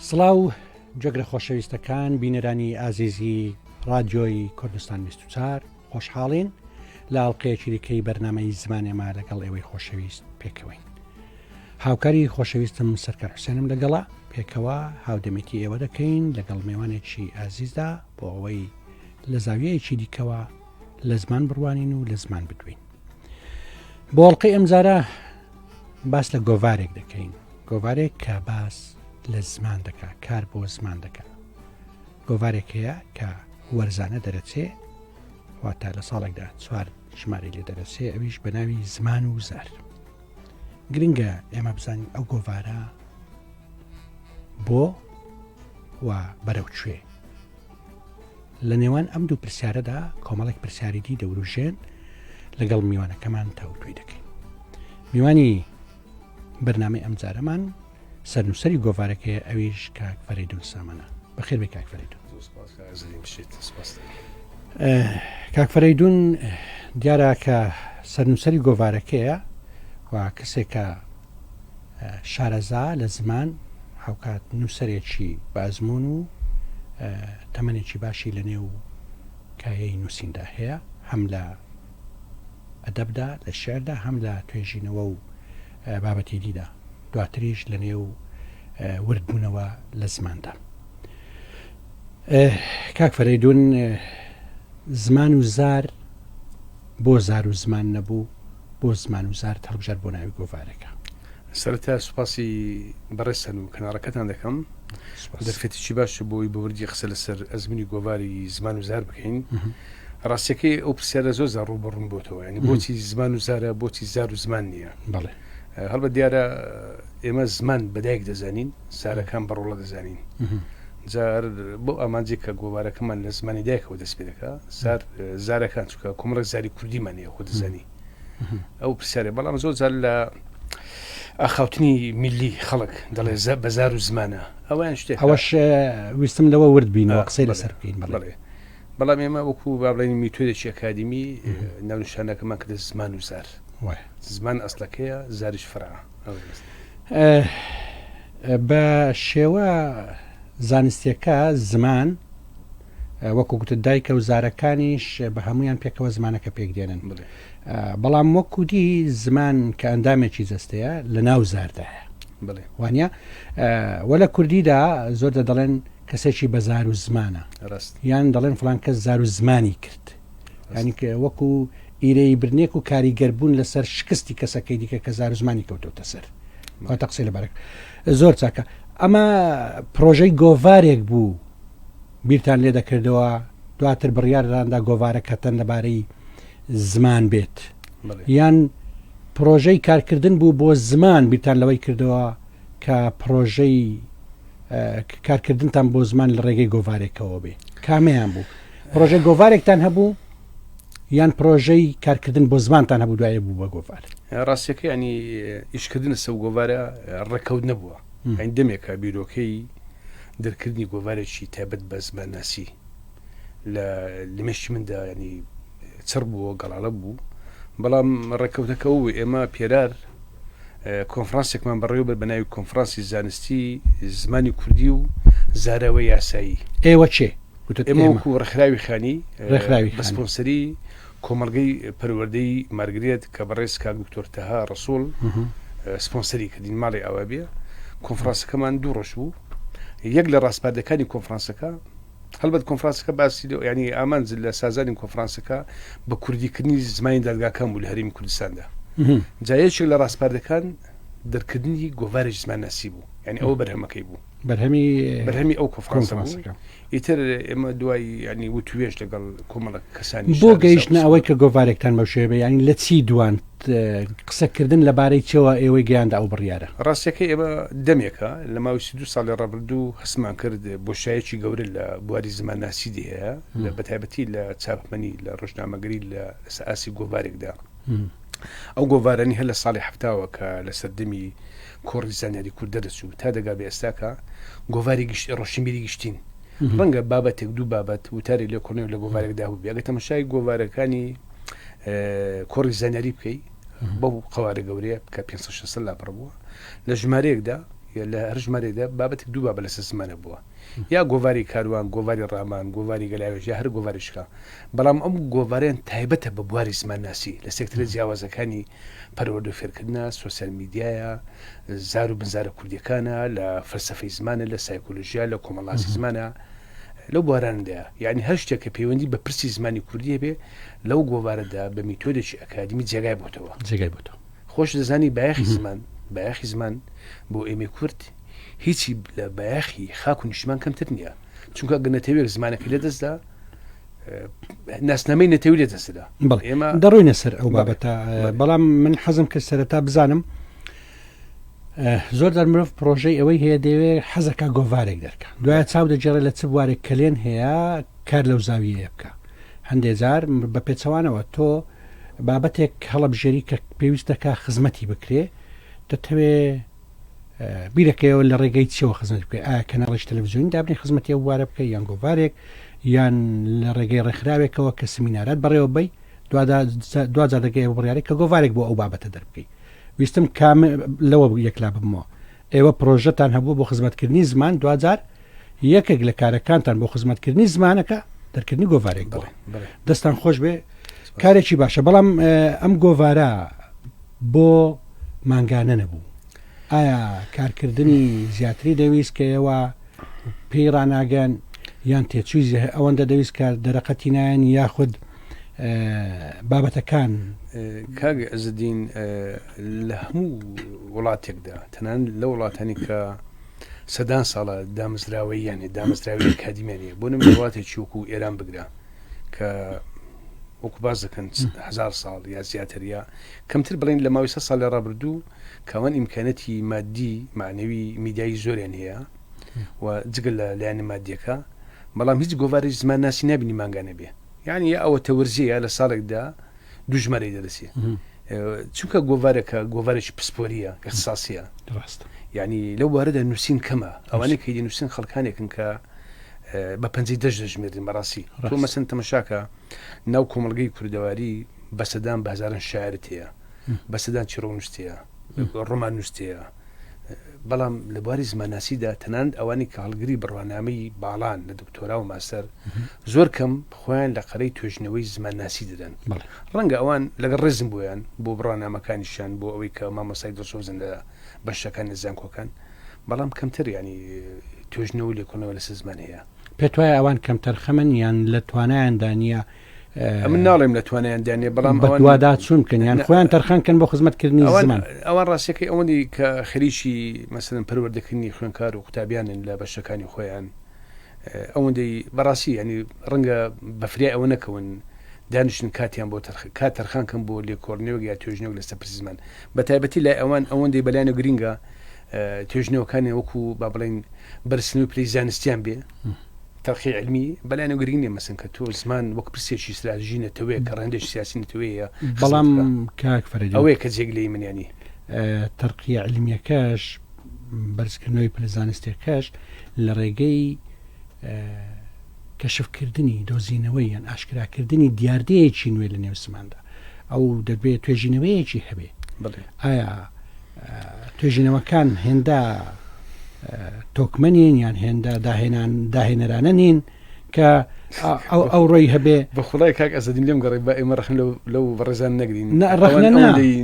سڵاو جێگرە خۆشەویستەکان بینەرانی ئازیزی ڕادیۆی کوردستان 24 خۆشحاڵین لە ئەڵلقەیەکی دیکەی بەرنمەی زمانێما لەگەڵ ئێوەی خۆشەویست پێکەوەین هاوکاری خۆشەویستم سەرکار حوسێنم لەگەڵە پێکەوە هاودەمێتی ئێوە دەکەین لەگەڵ مێوانێکی ئازیزدا بۆ ئەوەی لە زاویەیەکی دیکەوە لە زمان بڕوانین و لە زمان بدوین بۆ ئەڵلقەی ئەمجارە باس لە گۆڤارێک دەکەین گۆڤارێک کە باس لە زمان دەکا کار بۆ زمان دەکا گۆڤارێک هەیە کە وەرزانە دەرەچێ واتە لە ساڵێکدا چوار ژمارەی لێ دەرەچێ ئەویش بە ناوی زمان و زار گرنگە ئێمە بزانین ئەو گۆڤارە بۆ و بەرەو کوێ لە نێوان ئەم دوو پرسیارەدا کۆمەڵێک پرسیاری دی دەوروژێن لەگەڵ میوانەکەمان تاوتوێی دەکەین میوانی بەرنامەی ئەمجارەمان سەرنووسەری گۆڤارەکەی ئەویش کاک فەرەیدون سامانە بەخێر بێ کاک فەرەیدون کاک فەرەیدون دیارە کە سەرنووسەری گۆڤارەکەیە و کەسێکە شارەزا لە زمان هاوکات نووسەرێکی بە ئەزموون و تەمەنێکی باشی لە نێو کایەی نووسیندا هەیە هەم لە ئەدەبدا لە شعردا هەم لە توێژینەوە و بابەتی دیدا دواتریش لە نێو وردبوونەوە لە زماندا. کاک فەرەیدون زمان و زار بۆ زار و زمان نەبوو بۆ زمان و زارت هەڵبژارد بۆ ناوی گۆڤارەکە؟ سەرەتا سوپاسی بەڕێزتان و کەناڵەکەتان دەکەم. دەرفەتێکی باشە بۆ ئەوەی بە وردی قسە لەسەر ئەزموونی گۆڤاری زمان و زار بکەین. ڕاستیەکەی ئەو پرسیارە زۆر زار ڕووبەڕووم بۆتەوە یعنی بۆچی زمان و زارە بۆچی زار و زمان نییە بەڵێ هەڵبەت دیارە ئێمە زمان بەدایک دەزانین زارەکان بە ڕۆڵە دەزانین جار بۆ ئامانجێک کە گۆوارەکەمان لە زمانی دایکەوە دەست پێ دەکا زار زارەکان چونکە کۆمەڵێک زاری کوردیمان هەیە خۆ دەزانی ئەو پرسیارێ بەڵام زۆر جار لە ئاخاوتنی میلی خەڵک دەڵێ بە زار و زمانە ئەویان شتێک ئەوەش ویستم لەوە ورد بینەوە قسەی لەسەر بکەین بەڵێ بەڵام ئێمە وەکو با بڵێین میتۆدێکی ئەکادیمی ناونیشانەکەمان کردە زمان و زار زمان ئەسڵەکەیە زاریش فەرعە. بە شێوە زانستیەکە زمان وەکو گوتت دایکە و زارەکانیش بە هەمویان پێکەوە زمانەکە پێک دێنن بەڵام وەکو دی زمان کە ئەندامێکی جەستەیە لە ناو زاردایە وانە وە لە کوردیدا زۆر دەڵێن کەسێکی بە زار و زمانە یان دەڵێن فلان کەس زار و زمانی کرد ینی کە وەکو ئیرەی برنێک و کاریگەربوون لەسەر شکستی کەسەکەی دیکە کە زار و زمانی کەوتۆتە سەر واتە قسەی لەبارەک زۆر چاکە ئەمە پرۆژەی گۆڤارێک بوو بیرتان لێ دەکردەوە دواتر بڕیارداندا گۆڤارەکەتەن لەبارەی زمان بێت یان پرۆژەی کارکردن بوو بۆ زمان بیرتان لەوەی کردەوە کە پرۆژەی کارکردنتان بۆ زمان لە ڕێگەی گۆڤارێکەوە بێ کامیان بوو پرۆژەی گۆڤارێکتان هەبوو یان پرۆژەی کارکردن بۆ زمانتان هەبوو دوایە بوو بە گۆڤار؟ ڕاستیەکەی ینی ئیشکردن لەسەر گۆڤارە ڕێکەوت نەبووە ئەین دەمێکە بیرۆکەی دەرکردنی گۆڤارێکی تایبەت بە زمانناسی لە لە مێشکی مندا ینی چڕ بووە گەڵاڵە بوو بەڵام ڕێککەوتەکە و ئێمە پێرار کۆنفرانسێکمان بەڕێوە بەر بە ناوی کۆنفرانسی زانستی زمانی کوردی و زاراوە یاسایی. ئێوە کێ؟ وتت ئێمە وەکو ڕێکخراوی خانی ڕێکخراوی بە سپۆنسەری کۆمەڵگەی پەروەردەی مارگرێت کە بەڕێز کاک دکتۆر تەها ڕەسوڵ سپۆنسەری کردین ماڵی ئاوا بێ کۆنفرانسەکەمان دوو ڕۆژ بوو یەک لە ڕاسپاردەکانی کۆنفرانسەکە هەڵبەت کۆنفرانسەکە باسی ینی ئامانج لە سازانی کۆنفرانسەکە بە کوردیکردنی زمانی دادگاکان بوو لە هەرێمی کوردستاندا جا یەکێک لە ڕاسپاردەکان دەرکردنی گۆڤارێکی زمانناسی بوو یعنی ئەوە بەرهەمەکەی بوو بەرهەمی بەرهەمی ئەو کۆنفرانسەکە ئیتر ئێمە دوای ینی وتوێژ لەگەڵ کۆمەڵک کەسانی بۆ گەیشتنە ئەوەی کە گۆڤارێکتان بەو شێوە بێ یانی لە چی دوان قسەکردن لەبارەی چەوە ئێوەی گەیاندە ئەو بڕیارە؟ ڕاستیەکەی ئێمە دەمێکە لە ماوەی 32 ساڵی ڕابردوو هەستمان کرد بۆشایەکی گەورە لە بواری زمانناسی هەیە لە بەتایبەتی لە چاپەمەنی لە ڕۆژنامەگەری لە ئاستی گۆڤارێکدا ئەو گۆڤارانی هەر لە ساڵی حەفتاوە کە لە سەردەمی کۆڕی زانیاری کورد دەرەچوو تا دەگا بە ئێستاکە گۆڤاری گشت ڕۆشنبیری گشتین ڕەنگە بابەتێک دوو بابەت وتاری لێکۆڵینەوە لە گۆڤارێکدا هەبوو ئەگەر تەماشای گۆڤارەکانی کۆڕی زانیاری بکەی بەو قوارە گەورەیە کە 500 لاپەڕ بووە لە ژمارەیەکدا لە هەر ژمارەیەکدا بابەتێک دوو بابە لەسەر زمانە بووە یا گۆڤاری کاروان گۆڤاری ڕامان گۆڤاری گەلاوێژ یا هەر گۆڤارێکە بەڵام ئەم گۆڤاریان تایبەتە بە بواری زمانناسی لە سێکتەرە جیاوازەکانی پەروەردە و فێرکردنە سۆسیال میدیایە زار و بنزارە کوردیەکانە لە فەلسەفەی زمانە لە سایکۆلۆژیا لە کۆمەڵناسی زمانە لەو بوارانەدایە یعنی هەر شتێک کە پەیوەندی بە پرسی زمانی کوردی هەبێ لەو گۆڤارەدا بە میتۆدێکی ئەکادیمی جێگای بۆتەوە جێگای بۆتەوە خۆش دەزانی بایەخی زمان بایەخی زمان بۆ ئێمەی کورد هیچی لە بایەخی خاک و نیشتمان کەمتر نییە چونکە ئەگەر نەتەوەیەک زمانەکەی لەدەستدا ناسنامەی نەتەوی لێ دەستدا ئێمە دەڕۆینە سەر ئەو بابەتە بەڵام من حەزم کرد سەرەتا بزانم زۆر جار مرۆڤ پرۆژەی ئەوەی هەیە دەیەوێ حەزەکە گۆڤارێک دەرکە دوایە چاو دەگێڕێ لە چ بوارێک کەلێن هەیە کار لەو زاویەیە بکە هەندێ جار بە پێچەوانەوە تۆ بابەتێک هەڵەبژێری کە پێویست دەکا خزمەتی بکرێ دەتەوێ بیرەکەیەوە لە ڕێگەی چیەوە خزمەت بکەی ئایا کەناڵێکی تەلەڤزیۆنی دابنێ خزمەتی ئەو بوارە بکەی یان گۆڤارێک یان لە ڕێگەی ڕێکخراوێکەوە کە سمینارات بەڕێوە بەی دواجار دەگەی ئەو بڕیارەی کە گۆڤارێک بۆ ئەو بابەتە دەربکەی ویستم کام لەوە یەکلا ببمەوە ئێوە پرۆژەتان هەبوو بۆ خزمەتکردنی زمان دواجار یەکێک لە کارەکانتان بۆ خزمەتکردنی زمانەکە دەرکردنی گۆڤارێک بووە دەستان خۆش بێ کارێکی باشە بەڵام ئەم گۆڤارە بۆ مانگانە نەبوو ئایا کارکردنی زیاتری دەویست کە ئێوە پێی ڕناگەن یان تێچووی ئەوەندە دەویست کە دەرەقەتی نایەن یاخود بابەتەکان. کاک عزەدین لە هەموو وڵاتێکدا تەنانەت لە وڵاتانی کە سەدان ساڵە دامەزراوەییان هەیە دامەزراوی ئەکادیمیان هەیە بۆ نمونە وڵاتێکی وەکو ئێران بگرە کە وەکو باس دەکەن هزار ساڵ یا زیاتر یا کەمتر بڵین لە ماوەی سە ساڵ لە ڕابردوو کەوان ئیمکانەتی مادی معنەوی میدیایی زۆریان هەیە و جگە لە لایەنە مادیەکە بەڵام هیچ گۆڤاری زمان ناسی نبینی مانگانە بێ یعنی یا ئەوە تەورزیە لە ساڵێکدا دوژمەرەی دەرەسێ چونکە گۆڤارەکە گۆڤارێکی پسپۆریە اختصاصیە ڕاست یعنی لەو بارەدا نووسین کەمە ئەوانەی کە نووسین خەڵکانێکن کە بە پەنجەی دەش دەژمێرن بەڕاستی تۆ مەسن تەمەشاکە ناو کۆمەڵگەی کوردەواری بە سەدان بە هەزاران شاعرت هەیە بە سەدان چیڕۆک نووسێ ڕۆمان نووسێ بەڵام لە بواری زمانناسیدا تەنانەت ئەوانەی کە هەڵگری بڕوانامەی باڵان لە دکتۆرا و ماستەر زۆر کەم خۆیان لە قەرەی توێژینەوەی زمانناسی دەدەن. ڕەنگە ئەوان لەگەڵ ڕێزم بۆیان، بۆ بڕوانامەکانیشیان، بۆ ئەوەی کە مامۆستای دڵسۆزن لە بەشەکان لە زانکۆکان، بەڵام کەمتر یانی توێژینەوە و لێکۆڵینەوە لەسەر زمان هەیە. پێت وایە ئەوان کەمتەرخەمن یان لە توانایاندا نییە ئەمن ناڵێم لە توانایان دانێ بەڵام بەدواداچوون بکەن یان خۆیان تەرخان کەن بۆ خزمەتکردنی زمان ئەوان ڕاستەکەی ئەوەندی کە خەریکی مەسەن پەروەردەکردنی خوێنکار و قوتابیانن لە بەشەکانی خۆیان ئەوەندەی بەڕاستی ینی ڕەنگە بەفریای ئەوە نەکەون دانیشتن کاتیان بۆ کات تەرخان کەم بۆ لێکۆڵنەوەک یا توێژنەوەک لەسەر پرسی زمان بە تایبەتی لای ئەوان ئەوەندەی بەلایەنە گرینگە توێژنەوەکانی وەکو با بڵین بەرزنەوەی پلەی زانستیان بێ تەرخی عیلمی بەلایەنەوە گرنگ نیە مەسەن کە تۆ زمان وەک پرسێکی ستراتژی نەتەوەیە کە ڕەهەندێکی سیاسی نەتەوەیە بەڵام کاک فەرەیدون ئەوەیە کە جێگلەی من یانی. تەرقیە عیلمیەکەش بەرزکردنەوەی پلە زانستیەکەش لە ڕێگەی کەشفکردنی دۆزینەوەی یان ئاشکراکردنی دیاردەیەکی نوێ لە نێو زماندا ئەو دەبێت توێژینەوەیەکی هەبێ ئایا توێژینەوەکان هێندە تۆکمە نین یان هێندە داهێنان داهێنەرانە نین کە ئەو ڕۆی هەبێ بەخڵای کاک ئەزدین لێم گەڕی بە ئێمە ڕخن لەو بەڕێزان نەگرین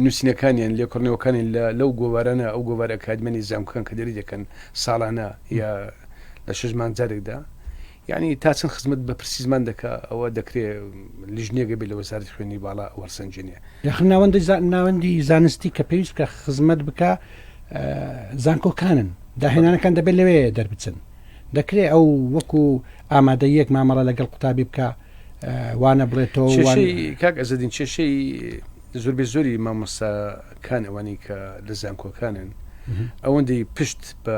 نووسینەکانیان لێکۆڵنەوەکانی لەو گۆوارانە ئەو گۆوار ئەکادمەنی زانکۆکان کە دەری دەکەن ساڵانە یا لە شەژمان جارێکدا یعنی تا چەند خزمەت بە پرسی زمان دەکا ئەوە دەکرێ لیژنێگە بێ لە وەزارەتی خوێندنی باڵا وەرسەنجێنێ. یاخر ناوەندی ناوەندی زانستی کە پێویست بکە خزمەت بکە زانکۆکانن داهێنانەکان دەبێت لەوێ دەربچن دەکرێ ئەو وەکو ئامادەیەک مامەڵە لەگەڵ قوتابی بکە وانە بڵێتەوە کاک ئەزەدین کێشەی زۆربەی زۆری مامۆستاکان ئەوانەی کە لە زانکۆکانن ئەوەندەی پشت بە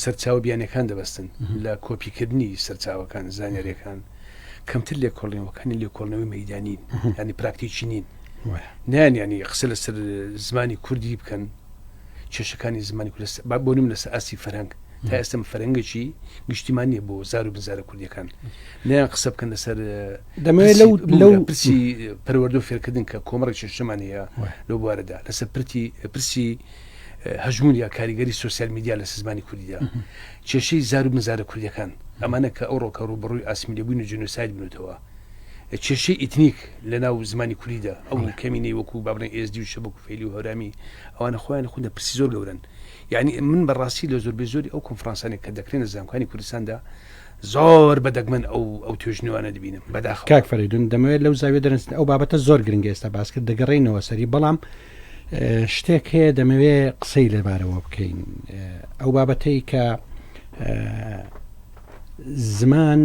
سەرچاوە بیانەکان دەبەستن لە کۆپیکردنی سەرچاوەکان زانیاریەکان کەمتر لێکۆڵینەوەکانی لێکۆڵنەوەی مەدانین ینی پراکتیکی نین نیان ینی قسە لەسەر زمانی کوردی بکەن کێشەکانی زمانی کورد با بۆ نمونە لەسەر ئاستی فەرهەنگ تا ئێستا فەرهەنگێکی گشتیمان نییە بۆ زار و بنزارە کوردیەکان نیان قسە بکەن لەسەر دەمەوێت لەو لەو پرسی پەروەردە و فێرکردن کە کۆمەڵێک کێشەمان هەیە لەو بوارەدا لەسەر پرتی پرسی هەژموون یا کاریگەری سۆسیال میدیا لەسەر زمانی کوردیدا، کێشەی زار و بنزارە کوردیەکان، ئەمانە کە ئەوڕۆکە ڕووبەڕووی ئاسمیلەبوون و جینۆساید بوونەتەوە، کێشەی ئیتنیک لە ناو زمانی کوردیدا، ئەو کەمینەی وەکوو با بڵێین ئێزدی و شەبەک و فەیلی و هەورامی، ئەوانە خۆیان خودە پرسی زۆر گەورەن. یانی من بە ڕاستی لە زۆربەی زۆری ئەو کۆنفرانسانەی کە دەکرێن لە زانکۆکانی کوردستاندا زۆر بە دەگمەن ئەو ئەو توێژینەوانە دەبینم. بەداخەوە. کاک فەرەیدوون دەمەوێت لەو زاویە دەرنج ئەو بابەتە زۆر گرنگە ئێستا باس کرد دەگەڕێینەوە سەری بەڵام شتێک هەیە دەمەوێ قسەی لەبارەوە بکەین ئەو بابەتەی کە زمان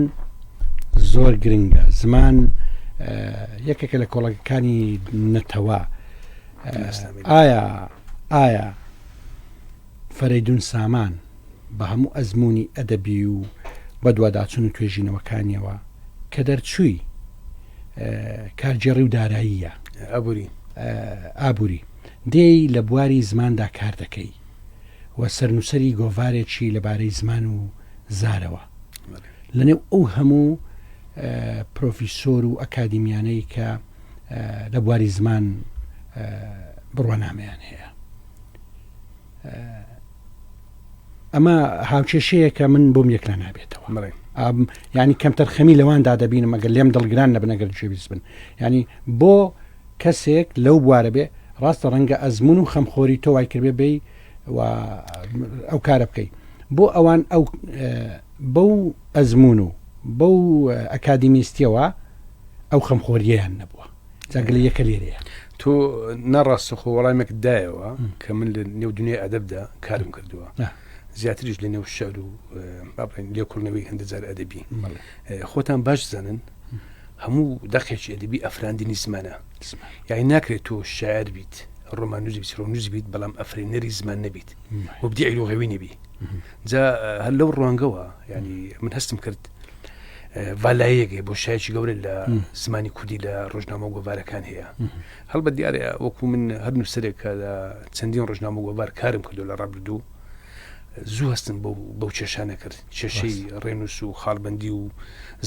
زۆر گرنگە زمان یەکێکە لە کۆڵەکانی نەتەوە ئایا ئایا فەرەیدون سامان بە هەموو ئەزموونی ئەدەبی و بەدواداچون و توێژینەوەکانیەوە کە دەرچووی کارگێڕی و داراییە ئابووری ئابووری دێی لە بواری زماندا کار دەکەی و سەرنووسەری گۆڤارێکی لەبارەی زمان و زارەوە لەنێو ئەو هەموو پرۆفیسۆر و ئەکادیمیانەی کە لە بواری زمان بڕوانامەیان هەیە ئەمە هاوکێشەیەکە من بۆم یەکلا نابێتەوە ینی کەمتەرخەمی لەواندا دەبینم ئەگەر لێم دڵگران نەبن ئەگەر گوێبیست بن ینی بۆ کەسێک لەو بوارە بێ ڕاستە ڕەنگە ئەزمون و خەمخۆری تۆ وای کردێ بی و ئەو کارە بکەی بۆ ئەوان ئەو بەو ئەزمون و بەو ئەکادیمیستیەوە ئەو خەمخۆرییان نەبووە جا گلەیەکە لێرەیە. تۆ ناڕاستەخۆ وەڵامێکت دایەوە کە من لە نێو دنیای ئەدەبدا کارم کردووە زیاتریش لە نێو شعر و با بڵێین لێکۆڵینەوەی هەندە جار ئەدەبی خۆتان باش زانن هەموو دەقێکی ئەدەبی ئەفراندنی زمانە یعنی ناکرێت تۆ شاعر بیت ڕۆماننووس بیت چیرۆکنووس بیت بەڵام ئەفرێنەری زمان نەبیت مبدیعی لغەوی نەبی جا هەر لەو ڕوانگەوە ینی من هەستم کرد ڤالایەک هەیە بۆشایەکی گەورە لە زمانی کوردی لە ڕۆژنامە و گۆڤارەکان هەیە هەڵبەت دیارە وەکو من هەر نووسەرێک کە لە چەندین ڕۆژنامە و گۆڤار کارم کردو لە ڕابردوو زوو هەستم بەو بەو کێشانە کرد کێشەی ڕێنووس و خاڵبندی و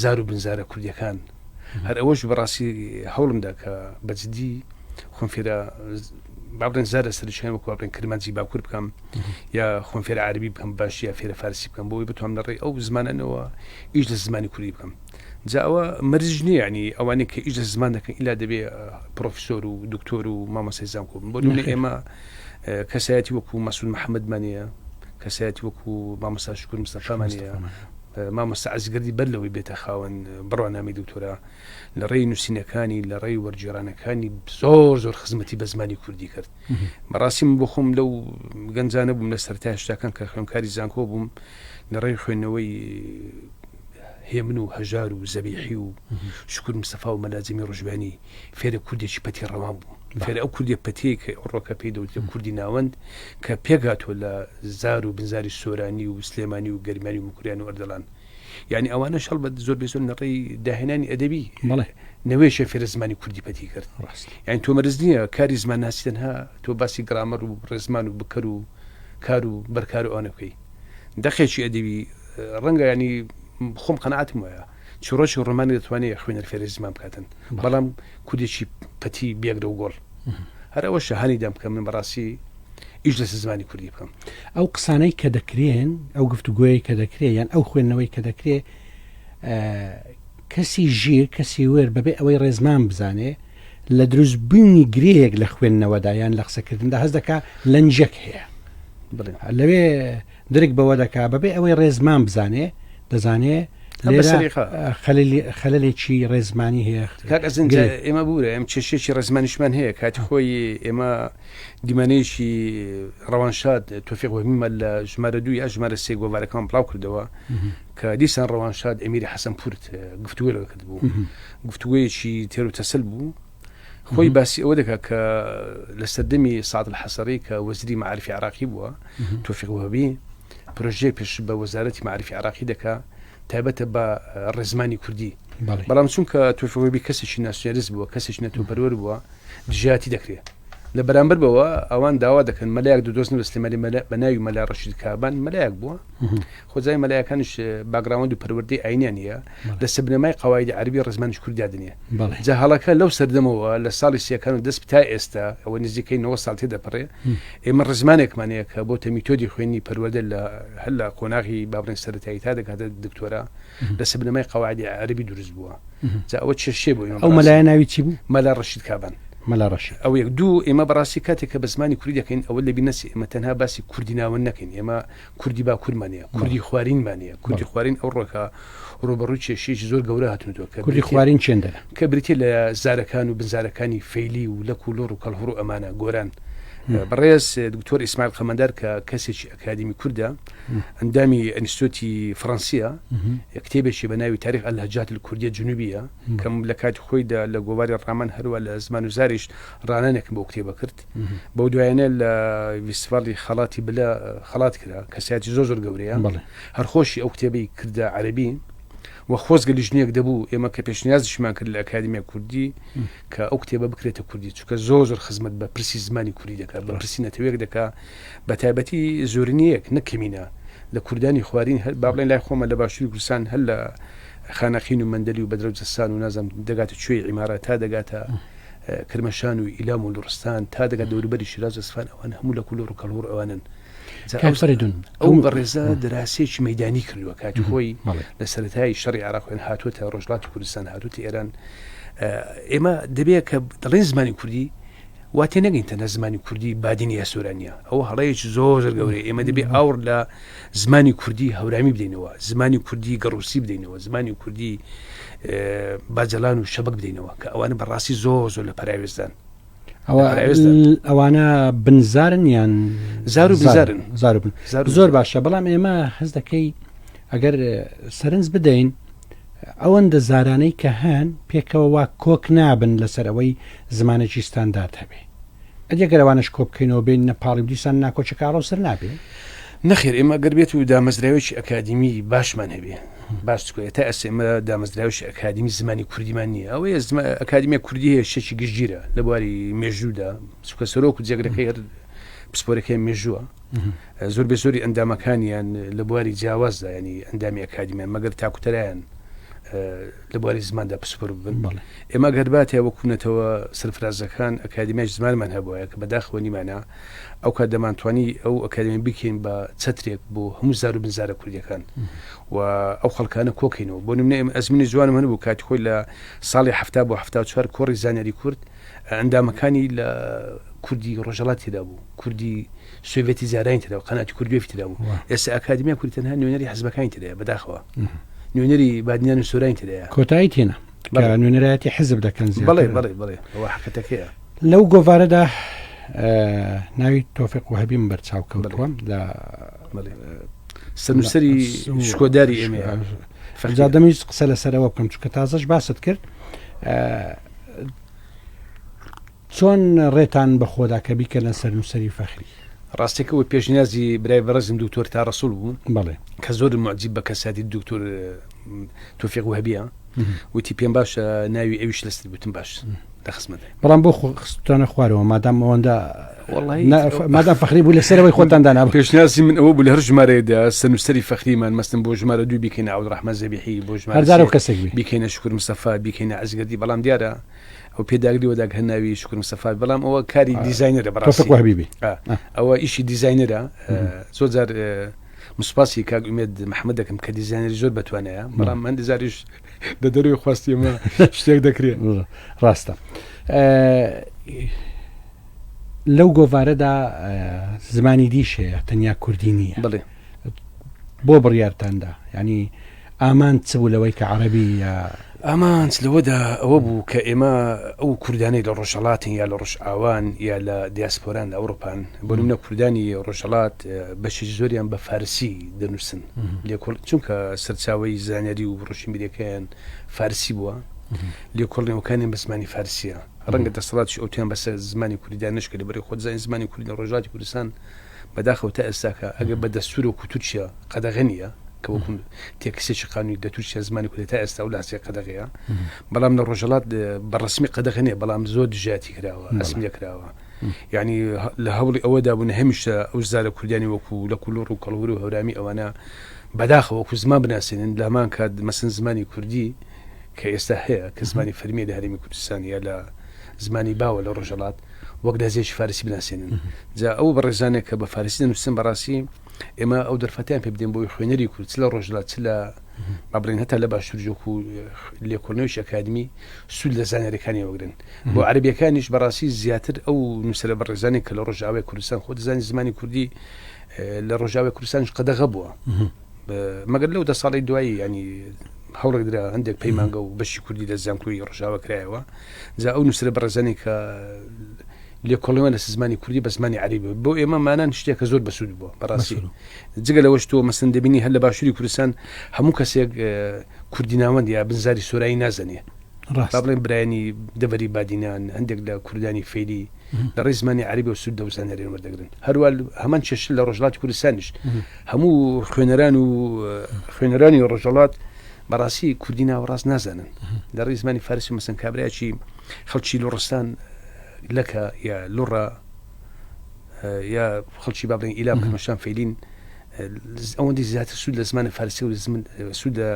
زار و بنزارە کوردیەکان هەر ئەوەش بەڕاستی هەوڵمدا کە بەجددی خۆم فێرە با بڵێن زارە سەرچیان وەکو با بڵێن کرمانجی باکوور بکەم یا خۆم فێرە عەربی بکەم باش یا فێرە فارسی بکەم بۆی بتوانم لە ڕێی ئەو زمانەنەوە ئیش لە زمانی کوردی بکەم جا ئەوە مەرج نییە ینی ئەوانەی کە ئیش لە زمان دەکەن ئیلا دەبێ پرۆفیسۆر و دکتۆر و مامۆستای زانکۆ بن بۆ نمونە ئێمە کەسایەتی وەکو مەسعود محەممەدمان هەیە کەسایەتی وەکو مامۆستا شکور مستەفامان هەیە مامۆستا عەزیز گەردی بەر لەوەی بێتە خاوەن بڕوانامەی دکتۆرا لە ڕێی نووسینەکانی لە ڕێی وەرگێڕانەکانی زۆر زۆر خزمەتی بە زمانی کوردی کرد بەڕاستی من بۆ خۆم لەو گەنجانە بووم لە سەرەتای هەشتاکان کە خوێندکاری زانکۆ بووم لە ڕێی خوێندنەوەی هێمن و هەژار و زەبیحی و شکر مستەفا و مەلا جەمیل ڕۆژبیانی فێرە کوردێکی پەتی ڕەوان بووم فێرە ئەو کوردیە پەتیەی کە ئەوڕۆکە پێی دەوترێت کوردی ناوەند کە پێکهاتووە لە زار و بنزاری سۆرانی و سلێمانی و گەرمیانی و موکریان و ئەردەڵان یعنی ئەوانەش هەڵبەت زۆر بێ زۆر لە ڕێی داهێنانی ئەدەبی بەڵێ نەوەیەکیان فێرە زمانی کوردی پەتی کرد ڕاست یعنی تۆ مەرج نییە کاری زمانناسی تەنها تۆ باسی گرامەر و ڕێزمان و بکەر و کار و بەرکار و ئەوانە بکەی دەقێکی ئەدەبی ڕەنگە ینی خۆم قەناعەتم وایە چیڕۆکی ڕۆمانی دەتوانێت خوێنەر فێری زمان بکاتن بەڵام کوردێکی پەتی بێگرە و گۆڵ هەر ئەوە شەهانی دەم بکەم من بەڕاستی ئیش لەسەر زمانی کوردی بکەم. ئەو قسانەی کە دەکرێن، ئەو گفتوگۆیەی کە دەکرێ یان ئەو خوێندنەوەی کە دەکرێ، کەسی ژیر، کەسی ورد بەبێ ئەوەی ڕێزمان بزانێ، لە دروستبوونی گرێیەک لە خوێندنەوەدا یان لە قسەکردندا هەست دەکا لەنجێک هەیە. لەوێ درک بەوە دەکا بەبێ ئەوەی ڕێزمان بزانێ، دەزانێ لێرە خەلەلێکی ڕێزمانی هەیە. کاک ئەزن جا ئێمە بورە ئەم کێشەیەکی ڕێزمانیشمان هەیە کاتی خۆی ئێمە دیمانەیەکی ڕەوانشاد تۆفیق وەهمیمان لە ژمارە دوو یا ژمارە سێ گۆڤارەکان بڵاو کردەوە کە دیسان ڕەوانشاد ئەمیری حەسەن پورت گفتوگۆی لەگەڵ کردبوو گفتوگۆیەکی تێر و تەسەل بوو خۆی باسی ئەوە دەکات کە لە سەردەمی سعد الحەسەری کە وەزیری مەعارفی عراقی بووە تۆفیق وەهبی پرۆژەیەک پێش بە وەزارەتی مەعارفی عراقی دەکا تایبەتە بە ڕێزمانی کوردی بەڵام چونکە تۆفیق وەهبی کەسێکی ناسیۆنالیست بووە کەسێکی نەتەوەپەروەر بووە دژایەتی دەکرێت. لە بەرامبەر بەوە ئەوان داوا دەکەن مەلایەک دەدۆزنەوە لە سلێمانی مەلا بە ناوی مەلا ڕەشید کابان مەلایەک بووە خۆزای مەلایەکانیش باگراوەند و پەروەردەی ئاینیان هەیە لەسەر بنەمای قەوایدی عەرەبی ڕێزمانیش کوردی دادەنێ جا هەڵەکە لەو سەردەمەوە لە ساڵی سیەکان و دەست تا ئێستا ئەوە نزیکەی 90 ساڵ تێدەپەڕێ ئێمە ڕێزمانێکمان هەیە کە بۆتە میتۆدی خوێندنی پەروەردە لە هەر لە قۆناغی با بڵێن سەرەتایی تا دەگاتە دکتۆرا لەسەر بنەمای قەواعدی عەرەبی دروست بووە جا ئەوە کێشەیە بۆ ئێمە ئەو مەلایە ناوی چی بوو؟ مەلا ڕەشید کابان. مەلا ڕەشید. ئەوە یەک دوو ئێمە بەڕاستی کاتێک کە بە زمانی کوردی دەکەین ئەوە لەبیر نەچێ ئێمە تەنها باسی کوردی ناوەند نەکەین ئێمە کوردی باکوورمان هەیە کوردی خوارینمان هەیە کوردی خوارین ئەوڕۆکە ڕووبەڕووی کێشەیەکی زۆر گەورە هاتوونەتەوە کە کوردی خوارین چێندەرە؟ کە بریتیە لە زارەکان و بنزارەکانی فەیلی و لەک و لوڕ و کەڵهوڕ و ئەمانە گۆران بەڕێز دکتۆر ئیسماعیل قەمەندار کە کەسێکی ئەکادیمی کوردە ئەندامی ئەنستیتۆتی فڕەنسیە کتێبێکی بە ناوی تاریخ اللهجات الکردیە جنوبیە کەم لە کاتی خۆیدا لە گۆواری ڕامان هەروە لە زمان و زاریش ڕانانێکم بۆ کتێبە کرد بەو دوایانە لە ویستڤاڵی خەڵاتی بلە خەڵات کرا کەسایەتی زۆر زۆر گەورەیە هەرخۆشی ئەو کتێبەی کردە عەربی و خۆزگە لیژنەیەک دەبوو ئێمە کە پێشنیازیشمان کرد لە ئەکادیمیای کوردی کە ئەو کتێبە بکرێتە کوردی چونکە زۆر زۆر خزمەت بە پرسی زمانی کوردی دەکات بە پرسی نەتەوەیەک دەکات بە تایبەتی زۆرینەیەک نەک کەمینە لە کوردانی خوارین هەر با بڵێن لای خۆمە لە باشووری کوردستان هەر لە خانەقین و مەندەلی و بەدرە و جەسان و نازم دەگاتە کوێی عیمارە تا دەگاتە کرمەشان و ئیلام و لوڕستان تا دەگات دەوروبەری شیراز و ئەسفان ئەوان هەموو لە کولوڕ و کەڵهوڕ ئەوانن کاک فەرەیدون ئەو بەڕێزە دراسەیەکی مەیدانی کردووە کاتی خۆی لە سەرەتای شەڕی عێراق خوێن هاتووەتە ڕۆژهەڵاتی کوردستان هاتووتە ئێران ئێمە دەبێت کە دەڵێن زمانی کوردی وا تێنەگەین تەنها زمانی کوردی بادینی یا سۆرانیە ئەوە هەڵەیەکی زۆر زۆر گەورەیە ئێمە دەبێ ئاوڕ لە زمانی کوردی هەورامی بدەینەوە زمانی کوردی گەڕوسی بدەینەوە زمانی کوردی باجەلان و شەبک بدەینەوە کە ئەوانە بەڕاستی زۆر زۆر لە پەراوێزدان ئەوانە بنزارن یان زار و بزارن زار بن زۆر باشە بەڵام ئێمە هەز دەکەی ئەگەر سەرنج بدەین ئەوەندە زارانەی کە هەن پێکەوە وا کۆک نابن لەسەر ئەوەی زمانێکی ستاندارد هەبێ. ئەدی گەر ئەوانەش کۆ بکەینەوە بێنینە پاڵی و دیسان ناکۆکیەکە ئاڵۆزتر نابێ؟ نەخێر ئێمە گەر بێت و دامەزراوێکی ئەکادیمی باشمان هەبێ باش چکۆ تا ئێستا ئێمە دامەزراوێکی ئەکادیمی زمانی کوردیمان نییە ئەوەیە ئەکادیمیە کوردی هەیە شتێکی گشتگیرە لە بواری مێژوودا چونکە سەرۆک و جێگرەکەی هەر پسپۆرەکەی مێژووە زۆر بێ زۆری ئەندامەکانیان لە بواری جیاوازدا ینی ئەندامی ئەکادیمیان مەگەر تاکوتەرایان لە بواری زماندا پسپۆر بن ئێمە گەر باتێ وەکو نەتەوە سەرفرازەکان ئەکادیمیای زمانمان هەبوایە کە بەداخەوە نیمانە ئەو کات دەمانتوانی ئەو ئەکادیمی بکەین بە چەترێک بۆ هەموو زار و بنزارە کوردیەکان و ئەو خەڵکانە کۆکەینەوە بۆ نمونە ئێمە ئەزمونی جوانم هەبوو کاتی خۆی لە ساڵی 70 بۆ 74 کۆڕی زانیاری کورد ئەندامەکانی لە کوردی ڕۆژهەڵات تێدا بوو کوردی سۆڤێتی جارانی تێدا بوو قەناتی کوردوێفی تێدا بوو ئێستا ئەکادیمیا کوردی تەنها نوێنەری حزبەکانی تێدایە بەداخەوە نوێنەری بادینان و سۆرانی تێدایە کۆتایی تێنا کە نوێنەرایەتی حزب دەکەن زیاتر. بەڵێ بەڵێ بەڵێ ئەوە حەقیقەتەکەیە. لەو گۆڤارەدا ناوی تۆفیق وەهبیم بەرچاو کەوتووە لە سەرنووسەری شکۆداری ئێمەیە. جا دەمویست قسە لەسەرەوە بکەم چونکە تازەش باست کرد چۆن ڕێتان بە خۆدا کە بیکەنە سەرنووسەری فەخری؟ ڕاستیەکە وە پێشنیازی برای بەڕێزم دکتۆر تا ڕەسوڵ بوو بەڵێ کە زۆر معجیب بە کەساتی دکتۆر تۆفیق وهبیە وتی پێم باشە ناوی ئەویش لەسەر گوتم باش لە خزمەت بەڵام بۆ خستانە خوارەوە مادام ئەوەندە مادام فەخری بوو لەسەرەوەی خۆتان دانا پێشنیازی من ئەوە بوو لە هەر ژمارەیەدا سەرنووسەری فەخریمان مەستم بۆ ژمارە دوو بیکەینە عەبدولڕەحمان زەبیحی بۆ ژمارە هەر کەسێک بیکەینە شوکر مستەفا بیکەینە عەزگەردی بەڵام دیارە ئەو پێداگری وەداگ هەر ناوی شوکر مستەفا بەڵام ئەوە کاری دیزاینەرە بەڕاستی وەهبی ئەوە ئیشی دیزاینەرە زۆر جار سوپاسی کاک ئومێد محەممەد دەکەم کە دیزاینەری زۆر بەتوانایە بەڵام هەندی جاریش دە دەروی خواستی ئێمە شتێک دەکرێت ڕاستە لەو گۆڤارەدا زمانی دیش هەیە تەنیا کوردی نییە بڵێ بۆ بڕیارتاندا ینی ئامانج چ بوو لەوەی کە عەرەبی یا. ئامانج لەوەدا ئەوە بوو کە ئێمە ئەو کوردانەی لە ڕۆژهەڵاتن یا لە ڕۆژئاوان یا لە دیاسپۆران لە ئەوڕۆپان، بۆ نمونە کوردانی ڕۆژهەڵات بەشێکی زۆریان بە فارسی دەنووسن، لێکۆڵ چونکە سەرچاوەی زانیاری و ڕۆشنبیریەکەیان فارسی بووە، لێکۆڵینەوەکانیان بە زمانی فارسیە. ڕەنگە دەسەڵاتیش ئەوتۆیان بەسەر زمانی کوردیدا نەشکێ لەبەرئەوەی خۆت دەزانی زمانی کوردی لە ڕۆژهەڵاتی کوردستان بەداخەوە تا ئێستاکە ئەگەر بە دەستوور وەکو تورکیا قەدەغە نییە کە وەکو تێکستێکی قانونی لە تورکیا زمانی کوردی تا ئێستا و لاسێ قەدەغەیە بەڵام لە ڕۆژهەڵات بە ڕەسمی قەدەغە نییە بەڵام زۆر دژایەتی کراوە ئەسمیە کراوە. یعنی لە هەوڵی ئەوەدا بوون هەمیشە ئەو زارە کوردیانی وەکو لە کولوڕ و کەڵهور و هەورامی ئەوانە بەداخەوە وەکو زمان بناسێنن لەمان کات مەسن زمانی کوردی کە ئێستا هەیە کە زمانی فەرمیە لە هەرێمی کوردستان یا لە زمانی باوە لە ڕۆژهەڵات وەک لەهجەیەکی فارسی بناسێنن جا ئەو بەڕێزانێک کە بە فارسی دەنووسن بەڕاستی ئێمە ئەو دەرفەتیان پێ بدەین بۆی خوێنەری کورد چ لە ڕۆژهەڵات چ لە با بڵێن هەتا لە باشوور جۆک و لێکۆڵینەوەی ئەکادمی سوود لە زانیاریەکانی وەگرن بۆ عەربیەکانیش بەڕاستی زیاتر ئەو نووسەرە بەڕێزانێک کە لە ڕۆژئاوای کوردستان خۆ دەزانی زمانی کوردی لە ڕۆژاوای کوردستانیش قەدەغە بووە مەگەر لەو دە ساڵی دوایی ینی هەوڵێک درا هەندێک پەیمانگە و بەشی کوردی لە زانکۆی ڕژاوە کرایەوە جا ئەو نووسرە بەڕێزانێک کە لێکۆڵەوە لە زمانی کوردی بە زمانی عەربی بۆ ئێمە مانان شتێکە زۆر بەسوود بووە بەڕاستی جگە لەوەش تۆ مەسن دەبینی هەر لە باشووری کوردستان هەموو کەسێک کوردی ناوەند یا بنزاری سۆرایی نازانێ با بڵێن برایانی دەڤەری بادینان هەندێک لە کوردانی فەیلی لە ڕێی زمانی عەربی و سوود لەو زانیاریان وەردەگرن هەروە هەمان چێشت لە ڕۆژهەڵاتی کوردستانیش هەموو خوێنەران و خوێنەرانی ڕۆژهەڵات بەڕاستی کوردی ناوەڕاست نازانن لە ڕێی زمانی فارسی مەسەن کابراکی خەڵکی لوڕستان لەکە یا لوڕە یا خەڵکی با بڵێن ئیلام کرماشان فەیلین ئەوەندی زیاتر سوود لە زمانی فارسی و سوود لە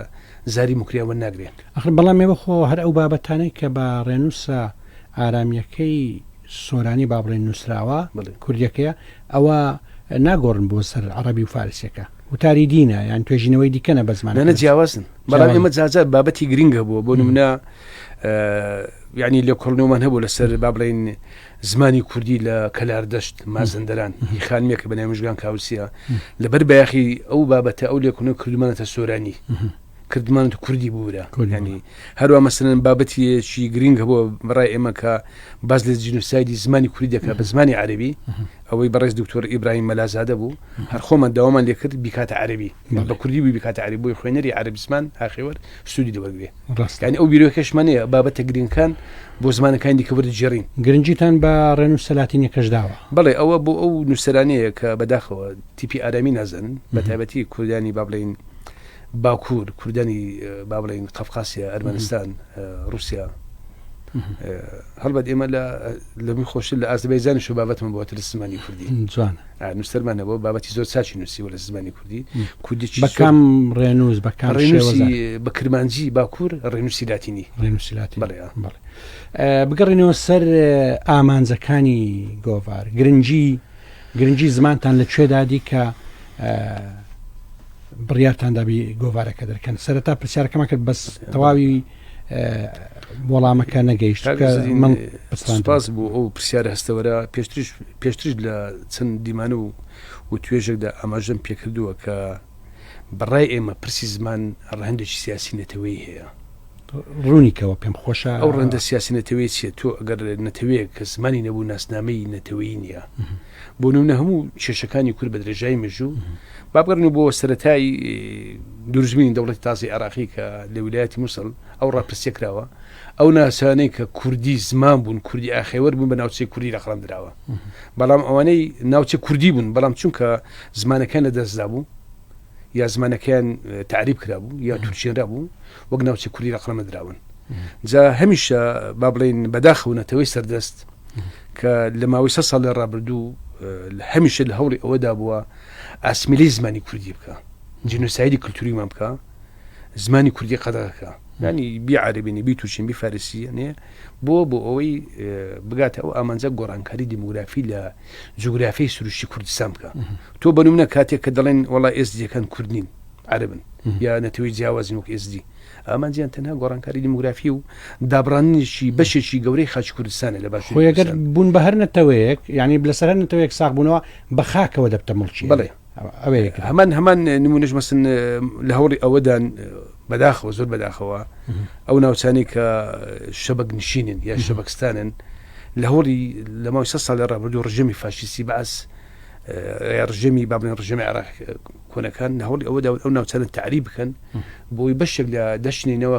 زاری موکریان وەرناگرێ. ئەخر بەڵام ئێوە خۆ هەر ئەو بابەتانەی کە بە ڕێنووسە ئارامییەکەی سۆرانی با بڵێین نووسراوە، کوردییەکەیە، ئەوە ناگۆڕن بۆ سەر عەڕەبی و فارسییەکە. وتاری دینە یان توێژینەوەی دیکەنە بە زمانەکە. نا نا جیاوازن. بەڵام ئێمە جارجار بابەتی گرینگ هەبووە بۆ نمونە یانی لێکۆڵینەوەمان هەبوو لەسەر با بڵێین زمانی کوردی لە کەلاردەشت، مازندەران، هی خانمێکە بە ناوی مژگان کاوسیە، لەبەر بایەخی ئەو بابەتە ئەو لێکۆڵینەوە کردومانەتە سۆرانی، کردمانەتە کوردی بوورە. یانی هەروە مەسەلەن بابەتیەکی گرینگ هەبووە بەڕای ئێمە کە باس لە جینۆسایدی زمانی کوردی دەکات بە زمانی عەرەبی، ئەوەی بەڕێز دکتۆر ئیبراهیم مەلازادە بوو، هەر خۆمان داوامان لێکرد بیکاتە عەرەبی، بە کوردی بوو بیکاتە عەرەبی بۆی خوێنەری عەرەبی زمان ئاخێوەر سوودی لێ وەرگرێ. یانی ئەو بیرۆکەشمان هەیە بابەتە گرنگەکان بۆ زمانەکانی دیکە وەردەگێڕین. گرنگیتان بە ڕێنووسە لاتینیەکەش داوە؟ بەڵێ ئەوە بۆ ئەو نووسەرانەیە کە بەداخەوە تیپی ئارامی نازانن، بە تایبەتی کوردانی با بڵێین باکوور، کوردانی با بڵێین قەفقاسیا، ئەرمەنستان، ڕووسیا. هەڵبەت ئێمە لە لەمی خۆشتر لە ئازەربایجانیش بابەتمان بۆتە لە زمانی کوردی. جوانە. نووسەرمان هەبووە بابەتی زۆر چاکی نووسیوە لە زمانی کوردی. کوردیی بە کام ڕێنووس بە کام ڕێنووسی بە کرمانجی باکوور ڕێنووسی لاتینی. ڕێنووسی لاتینی. بەڵێ. بەڵێ. بگەڕێینەوە سەر ئامانجەکانی گۆڤار. گرنگی گرنگی زمانتان لە کوێدا دی کە بڕیارتان دابی گۆڤارەکە دەرکەن؟ سەرەتا پرسیارەکەمان کرد بەس تەواوی وەڵامەکە نەگەیشت من سپاس بۆ ئەو پرسیارە هەستەوەرە پێشتریش پێشتریش لە چەند دیمان و و توێژێکدا ئاماژەم پێکردووە کە بەڕای ئێمە پرسی زمان ڕەهەندێکی سیاسی نەتەوەیی هەیە. ڕوونیکەوە پێم خۆشە. ئەو ڕەهەندە سیاسی نەتەوەیی چییە؟ تۆ ئەگەر نەتەوەیەک کە زمانی نەبوو ناسنامەی نەتەوەیی نییە. بۆ نمونە هەموو کێشەکانی کورد بە درێژایی مێژوو با بگەڕێنەوە بۆ سەرەتای دروستبوونی دەوڵەتی تازەی عێراقی کە لە ویلایەتی موسڵ ئەو ڕاپرسیە کراوە ئەو ناسانەی کە کوردی زمان بوون کوردی ئاخێوەر بوون بە ناوچەی کوردی لە قەڵەم دراوە بەڵام ئەوانەی ناوچە کوردی بوون بەڵام چونکە زمانەکان لە دەستدا بوو یا زمانەکەیان تعریب کرابوو یا تورکێنرا بوو وەک ناوچە کوردی لە قەڵەم دراون جا هەمیشە با بڵین بەداخەوە نەتەوەی سەردەست کە لە ماوەی سە ساڵ لە ڕابردوو هەمیشە لە هەوڵی ئەوەدا بووە ئاسمیلەی زمانی کوردی بکە جینۆسایدی کللتوریمان بکە زمانی کوردی قەدەغەکە ینی بی عربینی بی تورکین بی فارسی نێ بۆ بۆ ئەوەی بگاتە ئەو ئامانجە گۆڕانکاری دیموگرافی لە جوگرافی سروشتی کوردستان بکە تۆ بەنمونە کاتێک کە دەڵێن وڵا ئێزدیەکان کوردنین عربن یا نەتەوەی جیاوازن وەک ئێزدی ئامانجیان تەنها گۆڕانکاری دیموگرافی و دابڕاندنێکی بەشێکی گەورەی خاکی کوردستانە لە باشووری خۆی ئەگەر بوون بە هەر نەتەوەیەک یعنی لەسەر هەر نەتەوەیەک ساغ بوونەوە بە خاکەوە دەبتە موڵکی بەڵێ ئەوەیە هەمان هەمان نمونەش مەسن لە هەوڵی ئەوەدان بەداخەوە زۆر بەداخەوە ئەو ناوچانەی کە شەبەک نشینن یا شەبەکستانن لە هەوڵی لە ماوەی سە ساڵی ڕابردوو ڕژێمی فاشیستی بەعس ڕژێمی با بڵێن ڕژێمی عێراق کۆنەکان لە هەوڵی ئەوەدا ئەو ناوچانە تەعریب بکەن بۆی بەشێک لە دەشتنینەوە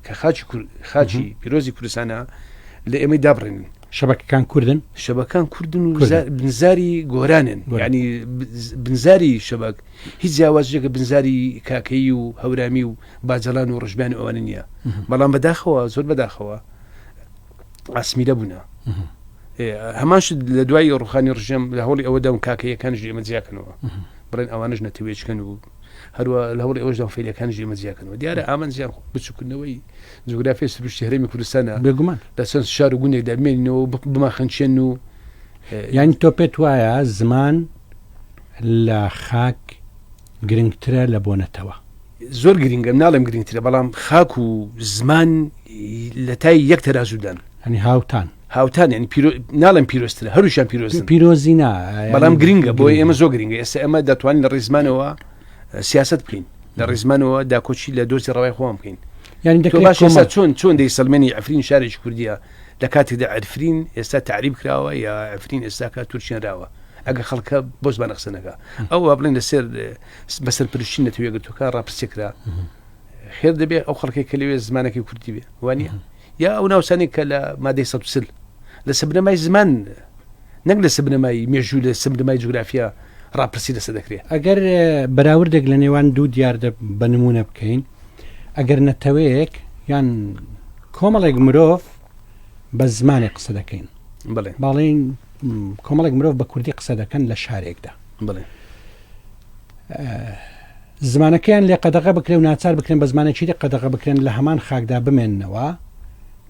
کە خاچی خاچی پیرۆزی کوردستانە لە ئێمەی دابڕێنن. شەبەکەکان کوردن؟ شەبەکان کوردن و بنزاری گۆرانن ینی بنزاری شەبەک هیچ جیاوازێکە بنزاری کاکەیی و هەورامی و باجەڵان و ڕژبیان ئەوانە نییە بەڵام بەداخەوە زۆر بەداخەوە ئاسمیلە بوونە. هەمان شت لە دوای ڕوخانی ڕژێم لە هەوڵی ئەوەدا و کاکەیەکانیش ئێمە جیاکەنەوە بڵێن ئەوانش نەتەوێچکەن و هەروە لە هەوڵی ئەوەشدا فەیلەکانیش ئێمە جیاکەنەوە دیارە ئامانجیان بچووکردنەوەی جوگرافی سروشتی هەرێمی کوردستانە بێگومان لە چەند شار و گوندێکدا بمێنینەوە بمانخنچێن و یانی تۆ پێت وایە زمان لە خاک گرنگترە لە بۆ نەتەوە؟ زۆر گرنگە ناڵێم گرنگترە بەڵام خاک و زمان لە تای یەک تەرازوودان. یانی هاوتان. هاوتان یانی پیرۆ ناڵێم پیرۆزترە هەرووشیان پیرۆزن. پیرۆزی نا بەڵام گرنگە بۆ ئێمە زۆر گرنگە ئێستا ئێمە دەتوانین لە ڕێزمانەوە سیاست بکەین لە ڕێزمانەوە داکۆکی لە دۆزی ڕەوای خۆمان بکەین. یانی دەکرێت باش ئێستا چۆن چۆن دەیسەلمێنی عەفرین شارێکی کوردیە لە کاتێکدا عەفرین ئێستا تەعریب کراوە یا عەفرین ئێستاکە تورکێنراوە ئەگە خەڵکە بۆ زمانە قسە نەکا ئەو وا بڵێن لەسەر بەسەر پرشتی نەتەوە یەکگرتووەکان ڕاپرسی کرا خێر دەبێ ئەو خەڵکێک کە لەوێ زمانەکەی کوردی بێ وانە یا ئەو ناوچانێک کە لە مادەی 140 لەسەر بنەمای زمان نەک لەسەر بنەمای مێژوو لەسەر بنەمای جوگرافیا ڕاپرسی لەسەر دەکرێ. ئەگەر بەراوردێک لە نێوان دوو دیاردە بە نموونە بکەین، ئەگەر نەتەوەیەک یان کۆمەڵێک مرۆڤ بە زمانێک قسە دەکەین، بەڵێ. باڵێین کۆمەڵێک مرۆڤ بە کوردی قسە دەکەن لە شارێکدا. بەڵێ. زمانەکەیان لێ قەدەغە بکرێ و ناچار بکرێن بە زمانێکی دی قەدەغە بکرێن لە هەمان خاکدا بمێننەوە،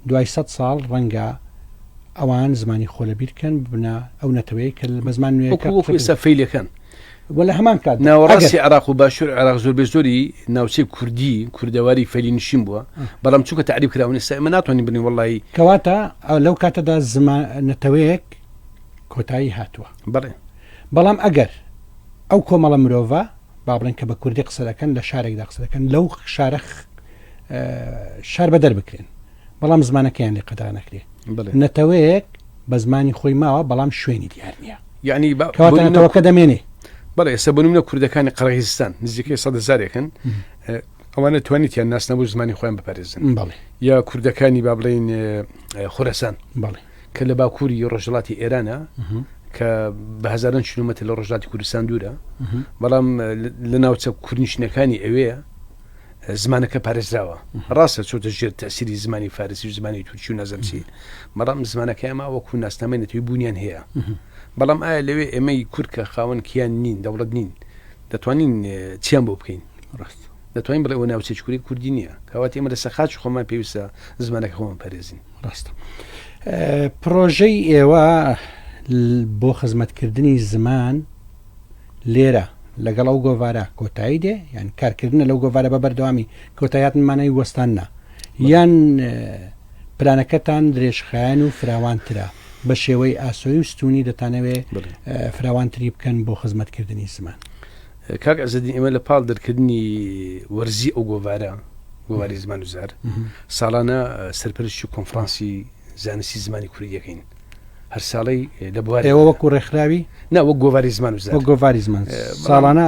دوای سەد ساڵ ڕەنگە ئەوان زمانی خۆ لەبیر کەن ببنە ئەو نەتەوەیەی کە بە زمان نوێیەکە وەکو وەکو ئێستا فەیلەکان. و لە هەمان کاتدا ناوەڕاستی عێراق و باشوور عێراق زۆربەی زۆری ناوچەی کوردی کوردەواری فەیلی نشین بووە بەڵام چونکە تەعریب کراون ئێستا ئێمە ناتوانین بڵێین وەڵڵاهی کەواتە لەو کاتەدا زمان نەتەوەیەک کۆتایی هاتووە. بەڵێ. بەڵام ئەگەر ئەو کۆمەڵە مرۆڤە با بڵێن کە بە کوردی قسە دەکەن لە شارێکدا قسە دەکەن لەو شارە شار بەدەر بکرێن بەڵام زمانەکەیان لێ قەدەغە نەکرێ نەتەوەیەک بە زمانی خۆی ماوە بەڵام شوێنی دیار نییە یعنی کەواتە نەتەوەکە دەمێنێ. بەڵێ ئێستا بۆ نمونە کوردەکانی قەرەغیزستان نزیکەی سەد هەزارێکن ئەوانە توانیتیان ناسنامە و زمانی خۆیان بپارێزن بەڵێ یا کوردەکانی با بڵێین خورەسان بەڵێ کە لە باکووری ڕۆژهەڵاتی ئێرانە کە بە هەزاران کیلۆمەتر لە ڕۆژهەڵاتی کوردستان دوورە بەڵام لە ناوچە کوردنشینەکانی ئەوێ زمانەکە پارێزراوە ڕاستە چۆتە ژێر تەسیری زمانی فارسی و زمانی تورکی و نازەمسی بەڵام زمانەکەی ئەمە وەکو ناسنامەی نەتەوەی بوونیان هەیە بەڵام ئایا لەوێ ئێمەی کورد کە خاوەن کیان نین دەوڵەت نین دەتوانین چیان بۆ بکەین ڕاست دەتوانین بڵێ ئەوە ناوچەی کوری کوردی نییە کەواتە ئێمە لەسەر خاکی خۆمان پێویستە زمانەکە خۆمان پارێزین ڕاستە پرۆژەی ئێوە بۆ خزمەتکردنی زمان لێرە لەگەڵ ئەو گۆڤارە کۆتایی دێ یان کارکردنە لەو گۆڤارە بە بەردەوامی کۆتایاتن مانای وەستان نا یان پلانەکەتان درێژخایەن و فراوانترە بە شێوەی ئاسۆی و ستونی دەتانەوێ فراوانتری بکەن بۆ خزمەتکردنی زمان. کاک عزەدین ئێمە لە پاڵ دەرکردنی وەرزی ئەو گۆڤارە گۆواری زمان و زار ساڵانە سەرپەرشتی کۆنفرانسی زانستی زمانی کوردی دەکەین هەر ساڵەی لە بواری ئێوە وەکو ڕێکخراوی نا وەک گۆواری زمان و زار وەک گۆڤاری زمان ساڵانە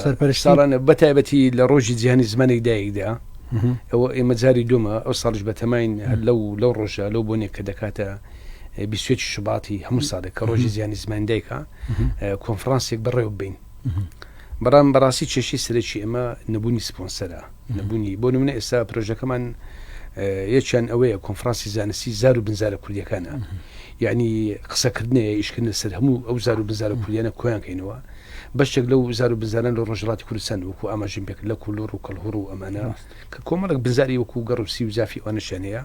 سەرپەرشتی ساڵانە بە تایبەتی لە ڕۆژی جیهانی زمانی دایکدا ئەوە ئێمە جاری دومە ئەو ساڵش بەتەماین هەر لەو لەو ڕۆژە لەو بۆنێک کە دەکاتە 21 شوباتی هەموو ساڵێک کە ڕۆژی جیهانی زمانی دایکە کۆنفرانسێک بەڕێوە ببەین بەڵام بەڕاستی کێشەی سەرەکی ئێمە نەبوونی سپۆنسەرە نەبوونی بۆ نمونە ئێستا پرۆژەکەمان یەکیان ئەوەیە کۆنفرانسی زانستی زار و بنزارە کوردیەکانە یعنی قسەکردنەیە ئیشکردنە سەر هەموو ئەو زار و بنزارە کوردیانە کۆیان کەینەوە بەشێک لەو زار و بنزاران لە ڕۆژهەڵاتی کوردستان وەکو ئاماژەم پێکرد لە کولوڕ و کەڵهوڕ و ئەمانە کە کۆمەڵێک بنزاری وەکو گەڕوسی و جافی ئەوانەشیان هەیە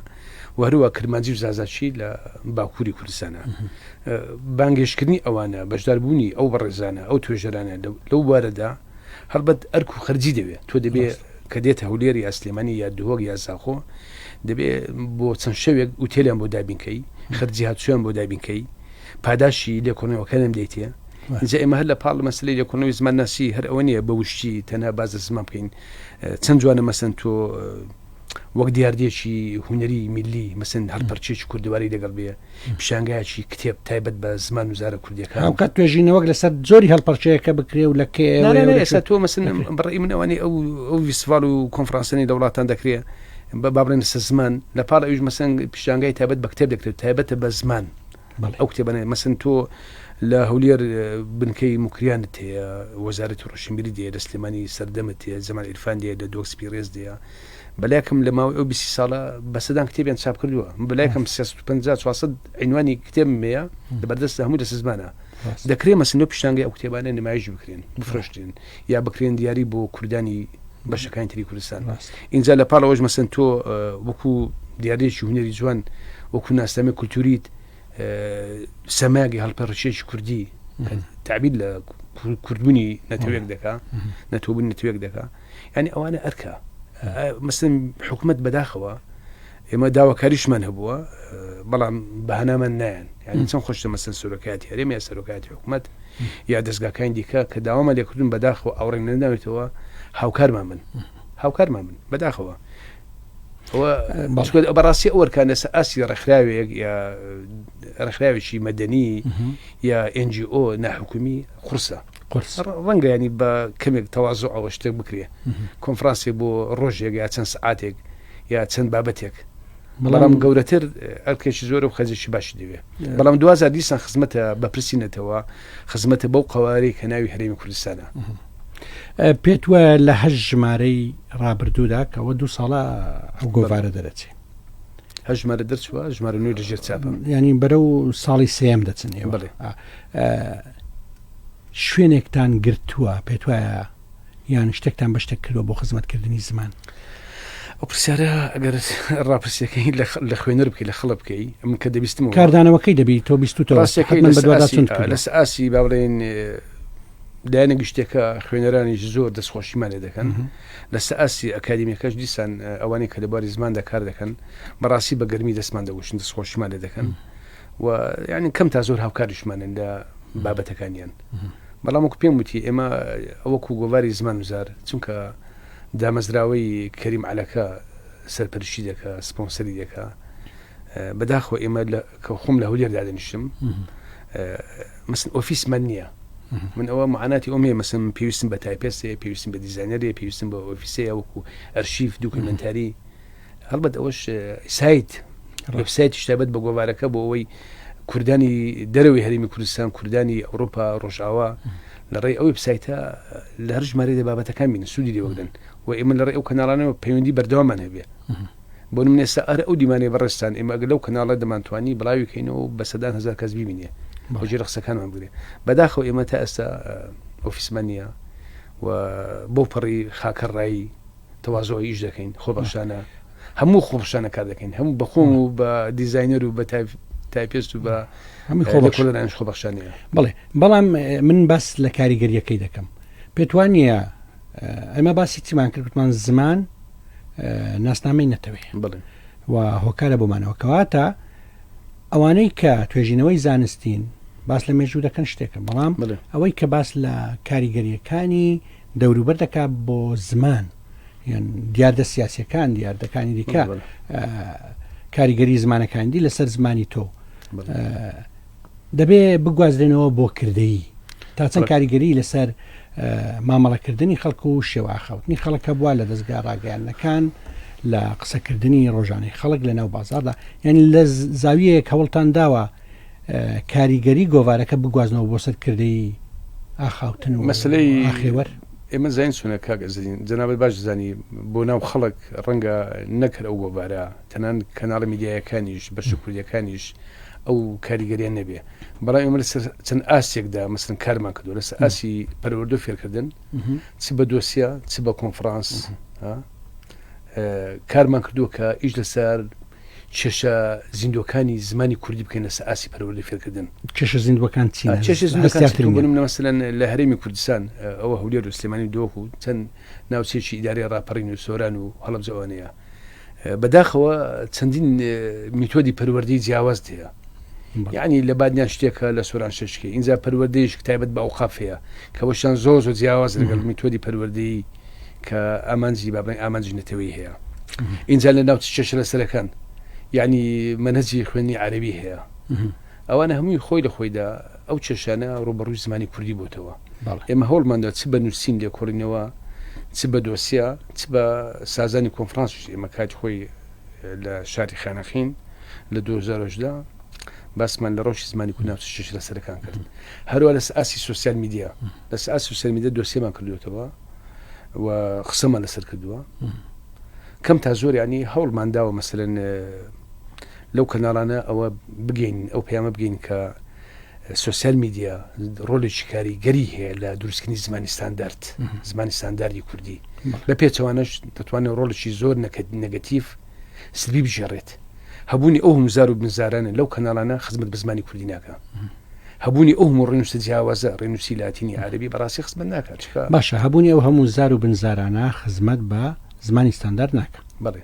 و هەروە کرمانجی و زازاچی لە باکووری کوردستانە بانگێشتکردنی ئەوانە، بەشداربوونی ئەو بەڕێزانە، ئەو توێژەرانە لەو بوارەدا، هەڵبەت ئەرک و خەرجی دەوێ. تۆ دەبێ کە دێتە هەولێر یا سلێمانی یا دهۆک یا زاخۆ، دەبێ بۆ چەند شەوێک ئوتێلیان بۆ دابین کەی، خەرجی هاتوچۆیان بۆ دابین کەی، پاداشی لێکۆڵینەوەکانیان بدەیتێ. ئینجا ئێمە هەر لە پاڵ مەسەلەی لێکۆڵینەوەی زمانناسی هەر ئەوە نییە بە وشکی تەنها باس لە زمان بکەین. چەند جوانە مەسەن تۆ وەک دیاردەیەکی هونەری میللی مەسەن هەڵپەرچێکی کوردەواری لەگەڵ بێ، پیشانگایەکی کتێب تایبەت بە زمان و زارە کوردیەکان. هاوکات توێژینەوەک لەسەر جۆری هەڵپەرچەیەکە بکرێ و لە کێ نا نا نا ئێستا تۆ مەسن بەڕێی من ئەوانەی ئەو ئەو ڤیستیڤاڵ و کۆنفرانسانەی لە وڵاتان دەکرێ با بڵێن لەسەر زمان لە پاڵ ئەویش مەسەن پیشانگای تایبەت بە کتێب دەکرێت تایبەتە بە زمان ئەو کتێبانە مەسن تۆ لە هەولێر بنکەی موکریانت هەیە وەزارەتی ڕۆشنبیری دێ لە سلێمانی سەردەمت هەیە زەمان عیرفان دێ لە دۆک سپی ڕێز دێ. بەلایکم لە ماوەی ئەو 20 ساڵە بە سەدان کتێبیان چاپ کردووە بەلایکم 350 400 عینوانی کتێبم هەیە لە بەردەست هەموو لە زمانە دەکرێ مەسن لەو پیشانگەی ئەو کتێبانە نمایش بکرێن بفرۆشترێن یا بکرێن دیاری بۆ کوردانی بەشەکانی تری کوردستان ئینجا لە پاڵەوەش مەسن تۆ وەکو دیارێکی هونەری جوان وەکو ناسنامەی کولتوریت سەماگی هەڵپەڕشێکی کوردی تعبیر لە کوردبوونی نەتەوەیەک دەکا نەتەوەبوونی نەتەوەیەک دەکا یعنی ئەوانە ئەرکە مەسن حکومت بەداخەوە ئێمە داواکاریشمان هەبووە بەڵام بەهانامان نایەن یعنی چەند خۆشتە مەسەن سەرۆکایەتی هەرێم یا سەرۆکایەتی حکومت یا دەستگاکانی دیکە کە داوامان لێکردون بەداخەوە ئاوڕێن نەداوێتەوە هاوکارمان بن هاوکارمان بن بەداخەوە بەڕاستی ئەو ئەرکانە لەسەر ئاستی ڕێکخراوێک یا ڕێکخراوێکی مەدەنی یا NGO ناحکومی قورسە قورس ڕەنگە ینی بە کەمێک تەوازۆ ئەوە شتێک بکرێ کۆنفرانسێک بۆ ڕۆژێک یا چەند سعاتێک یا چەند بابەتێک بەڵام گەورەتر ئەرکێکی زۆرە و خەرجێکی باشی دەوێ بەڵام دوازار دیسان خزمەتە بە پرسی نەتەوە خزمەتە بەو قەوارەی کە ناوی هەرێمی کوردستانە. پێت وایە لە هەشت ژمارەی ڕابردوودا کەەوە دوو ساڵە ئەو گۆڤارە دەرەچێ هەشت ژمارە دەرچووە ژمارە نوێ لەژێر چاپە ینی بەرەو ساڵی سێم دەچن ئێوە بڵێ شوێنێکتان گرتووە پێت وایە یان شتێکتان بە شتێک کردووە بۆ خزمەتکردنی زمان؟ ئەو پرسیارە ئەگەر ڕاپرسیەکەی لە خوێنەر بکەی لە خەڵک بکەی من کە دەبیستم کاردانەوەکەی دەبی تۆ بیستوتەوە ڕاستەکەی لەسەر ئاسی با بڵێین لایەنە گشتیەکە خوێنەرانیش زۆر دەستخۆشیمان لێ دەکەن لەسەر ئاستی ئەکادیمیەکەش دیسان ئەوانەی کە لە بواری زماندا کار دەکەن بەڕاستی بە گەرمی دەستمان دەگوشن دەستخۆشیمان لێ دەکەن و یعنی کەم تا زۆر هاوکاریشمانن لە بابەتەکانیان بەڵام وەکو پێم وتی ئێمە وەکو گۆڤاری زمان و زار چونکە دامەزراوەی کەریم عەلەکە سەرپەرشتی دەکا سپۆنسەری دەکا بەداخەوە ئێمە کە خۆم لە هەولێر دادەنیشتم مەسن ئۆفیسمان نییە من ئەوە معاناتی ئەوم هەیە مەسن پێویستم بە typist هەیە پێویستم بە دیزاینەر هەیە پێویستم بە ئۆفیسەیە وەکو ئەرشیف دوکیومێنتاری هەڵبەت ئەوەش سایت وێبسایتیش تایبەت بە گۆڤارەکە بۆ ئەوەی کوردانی دەرەوەی هەرێمی کوردستان کوردانی ئەوروپا ڕۆژئاوا لە ڕێی ئەو وێبسایتە لە هەر ژمارەی لە بابەتەکان بین سوودی لێ وەگرن و ئێمە لە ڕێی ئەو کەناڵانەوە پەیوەندی بەردەوامان هەبێ بۆ نمونە ئێستا ئەر ئەو دیمانەی بەڕێزتان ئێمە ئەگەر لەو کەناڵە دەمانتوانی بڵاوی کەینەوە و بە سەدان هەزار کەس ببینێ بۆ جێ قسەکانمان بگرێ بەداخەوە ئێمە تا ئێستا ئۆفیسمان نییە و بۆ پەڕی خاکەڕایی تەوازۆ ئیش دەکەین خۆبەخشانە هەموو خۆبەخشانە کار دەکەین هەموو بەخۆم و بە دیزاینەر و بە typist و بە هەمووی خۆبەخشانیش خۆبەخشانەیە بڵێ بەڵام من باس لە کاریگەریەکەی دەکەم پێت وانە ئەمە باسی چیمان کرد گوتمان زمان ناسنامەی نەتەوەیە بڵێ و هۆکارە بۆمانەوە کەواتە ئەوانەی کە توێژینەوەی زانستین باس لە مێژوو دەکەن شتێکە بەڵام ئەوەی کە باس لە کاریگەریەکانی دەوروبەر دەکات بۆ زمان یان دیاردە سیاسەکان دیاردەکانی دیکە کاریگەری زمانەکانی دی لەسەر زمانی تۆ دەبێ بگوازرێنەوە بۆ کردەیی تا چەند کاریگەری لەسەر مامەڵەکردنی خەڵک و شێوە ئاخاوتنی خەڵک هەبووە لە دەزگا ڕاگەیاندنەکان لە قسەکردنی ڕۆژانەی خەڵک لە ناو بازاڕدا یعنی لە زاویەیەک هەوڵتان داوە کاریگەری گۆڤارەکە بگوازنەوە بۆ سەر کردەی ئاخاوتن و مەسلەی ئاخێوەر؟ ئێمە زین چونە کاک ئەزین جەنابت باش دەزانی بۆ ناو خەڵک ڕەنگە نەک هەر ئەو گۆڤارە تەنان کەناڵە میدیایەکانیش بەشە کوردیەکانیش ئەو کاریگەریان نەبێ بەڵام ئێمە لەسەر چەند ئاستێکدا مەسەن کارمان کردو لەسەر ئاستی پەروەردە و فێرکردن چ بە دۆسیە چ بە کۆنفرانس کارمان کردووە کە ئیش لەسەر کێشە زیندوەکانی زمانی کوردی بکەین لەسەر ئاستی پەروەردە فێرکردن. کێشە زیندوەکان چین؟ کێشە زیندوەکان چین؟ بۆ نمونە مەسەلەن لە هەرێمی کوردستان ئەوە هەولێر و سلێمانی و دهۆک و چەند ناوچەیەکی ئیدارەی ڕاپەڕین و سۆران و هەڵەبجە ئەوانەیە بەداخەوە چەندین میتۆدی پەروەردەی جیاواز هەیە یعنی لە بادیان شتێکە لە سۆران شتێکە ئینجا پەروەردەیش تایبەت بە ئەوقاف هەیە کە وەشان زۆر زۆر جیاواز لەگەڵ میتۆدی پەروەردەی کە ئامانجی با بڵێین ئامانجی نەتەوەیی هەیە ئینجا لە ناوچە کێشە لەسەرەکان یعنی مەنهەجی خوێندنی عەرەبی هەیە ئەوانە هەمووی خۆی لە خۆیدا ئەو کێشانە ڕووبەڕووی زمانی کوردی بۆتەوە ئێمە هەوڵماندا چ بە نووسین لێکۆڵینەوە چ بە دۆسیە چ بە سازانی کۆنفرانسیش ئێمە کاتی خۆی لە شاری خانەقین لە 2010 باسمان لە ڕەوشی زمانی کورد ناوچە کێشە لەسەرەکان کرد هەروە لە ئاستی سۆسیال میدیا لە ئاستی سۆسیال میدیا دۆسیەمان کردوێتەوە و قسەمان لەسەر کردووە. کەم تا زۆر ینی هەوڵمان داوە مەسەلەن لەو کەناڵانە ئەوە بگەین ئەو پەیامە بگەین کە سۆسیال میدیا ڕۆلێکی کاریگەری هەیە لە دروستکردنی زمانی ستاندارد زمانی ستانداردی کوردی بە پێچەوانەش دەتوانێت ڕۆڵێکی زۆر نەگەتیف سلبی بگێڕێت هەبوونی ئەو هەموو زار و بنزارانە لەو کەناڵانە خزمەت بە زمانی کوردی ناکە هەبوونی ئەو هەموو ڕێنووسە جیاوازە ڕێنووسی لاتینی عەرەبی بەڕاستی خزمەت ناکات چکە باشە هەبوونی ئەو هەموو زار و بنزارانە خزمەت بە زمانی ستاندارد ناکە بەڵێ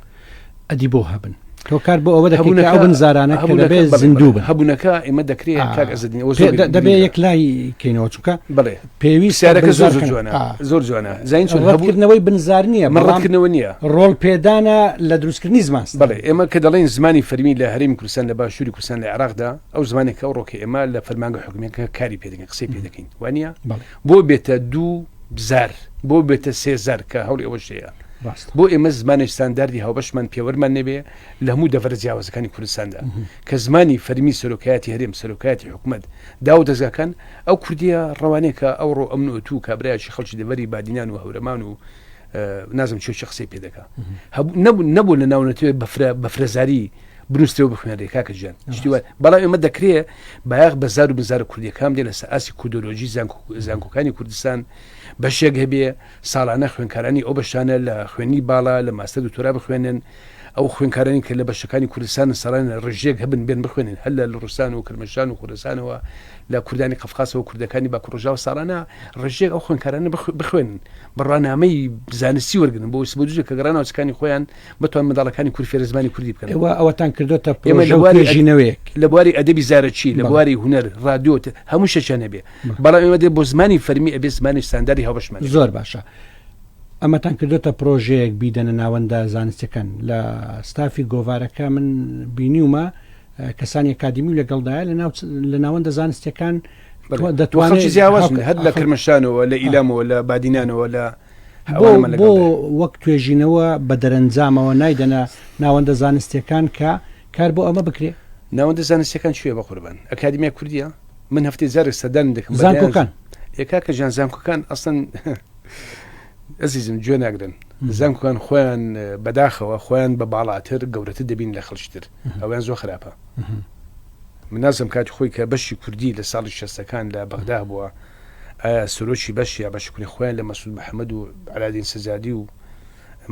ئەدی بۆ هەبن تۆ کار بۆ ئەوە دەکەی کە ئەو بنزارانە کە دەبێ زیندوو بن هەبوونەکە ئێمە دەکرێت کاک عزەدین ئەوە زۆر دەبێ یەک لای کەینەوە چونکە بەڵێ پێویستە پرسیارەکە زۆر زۆر جوانە زۆر جوانە زین چۆن ڕەتکردنەوەی بنزار نییە من ڕەتکردنەوە نییە ڕۆڵ پێدانە لە دروستکردنی زمان بەڵێ ئێمە کە دەڵێن زمانی فەرمی لە هەرێمی کوردستان لە باشووری کوردستان لە عێراقدا ئەو زمانێک کە ئەوڕۆکە ئێمە لە فەرمانگە حکومیەکە کاری پێ دەکەین قسەی پێ دەکەین وانە بۆ بێتە دوو زار بۆ بێتە سێ زار کە هەوڵی ئەوەش هەیە بۆ ئێمە زمانێک ستانداردی هاوبەشمان پێوەرمان نەبێ لە هەموو دەڤەرە جیاوازەکانی کوردستاندا کە زمانی فەرمی سەرۆکایەتی هەرێم سەرۆکایەتی حکومەت داو دەزگاکان ئەو کوردیە ڕەوانەیە کە ئەوڕۆ ئەمن و ئەتوو کابرایەکی خەڵکی دەڤەری بادینان و هەورەمان و نازم چێ چ قسەی پێ دەکا نەبوو نەبوو لە ناونەتەوەی بەفرە بەفرەزاری بنووسێ و بخوێنرێ کاکە گیان شتی وای بەڵام ئێمە دەکرێ بایەخ بە زار و بنزارە کوردیەکان بدەین لەسەر ئاستی کوردۆلۆژی زانکۆکانی کوردستان بەشێک هەبێ ساڵانە خوێنکارانی ئەو بەشانە لە خوێنی باڵا لە ماستەر دکتۆرا بخوێنن ئەو خوێنکارانی کە لە بەشەکانی کوردستان ساڵانە ڕژێک هەبن بێن بخوێنن هەر لە لوڕستان و کرمەشان و خورەسانەوە لە کوردانی قەفقاسەوە کوردەکانی باکوڕژاوە ساڵانە ڕژێک ئەو خوێنکارانە بخوێنن بڕوانامەی زانستی وەرگن بۆ سبە دوژە کە گەڕان ناوچەکانی خۆیان بتوان منداڵەکانی کورد فێرە زمانی کوردی بکەن ئێوە ئەوەتان کردۆتە ئێمە لە بواری ژینەوەیەک لە بواری ئەدەبی زارەکی لە بواری هونەر ڕادیۆ هەموو شتێکیان هەبێ بەڵام ئێمە دێ بۆ زمانی فەرمی ئەبێ زمانی ستانداری هاوبەشمان زۆر باشە ئەمەتان کردۆتە پرۆژەیەک بیدەنە ناوەندە زانستەکان لە ستافی گۆڤارەکە من بینیومە کەسانی ئەکادیمی و لەگەڵدایە لە ناوەندە زانستیەکان دەتوانێت جیاواز هەر لە کرمەشانەوە لە ئیلامەوە لە بادینانەوە لە بۆ وەک توێژینەوە بە دەرەنجامەوە نایدەنە ناوەندە زانستیەکان کە کار بۆ ئەمە بکرێ. ناوەندە زانستیەکان کوێ بەقوربان؟ ئەکادیمیای کوردیە؟ من هەفتەی جارێک سەردانم دەکەم زانکۆکان. ئێ کاکە ژیان زانکۆکان ئەسڵەن ئەزیزم گوێ ناگرن زانکۆکان خۆیان بەداخەوە خۆیان بە باڵاتر گەورەتر دەبین لە خەڵکی تر ئەویان زۆر خراپە من نازم کاتی خۆی کە بەشی کوردی لە ساڵی شەستەکان لە بەغدا بووە ئایا سەرۆکی بەش یا بەشی کوردی خۆیان لە مەسعود محەمەد و عەلادین سەجادی و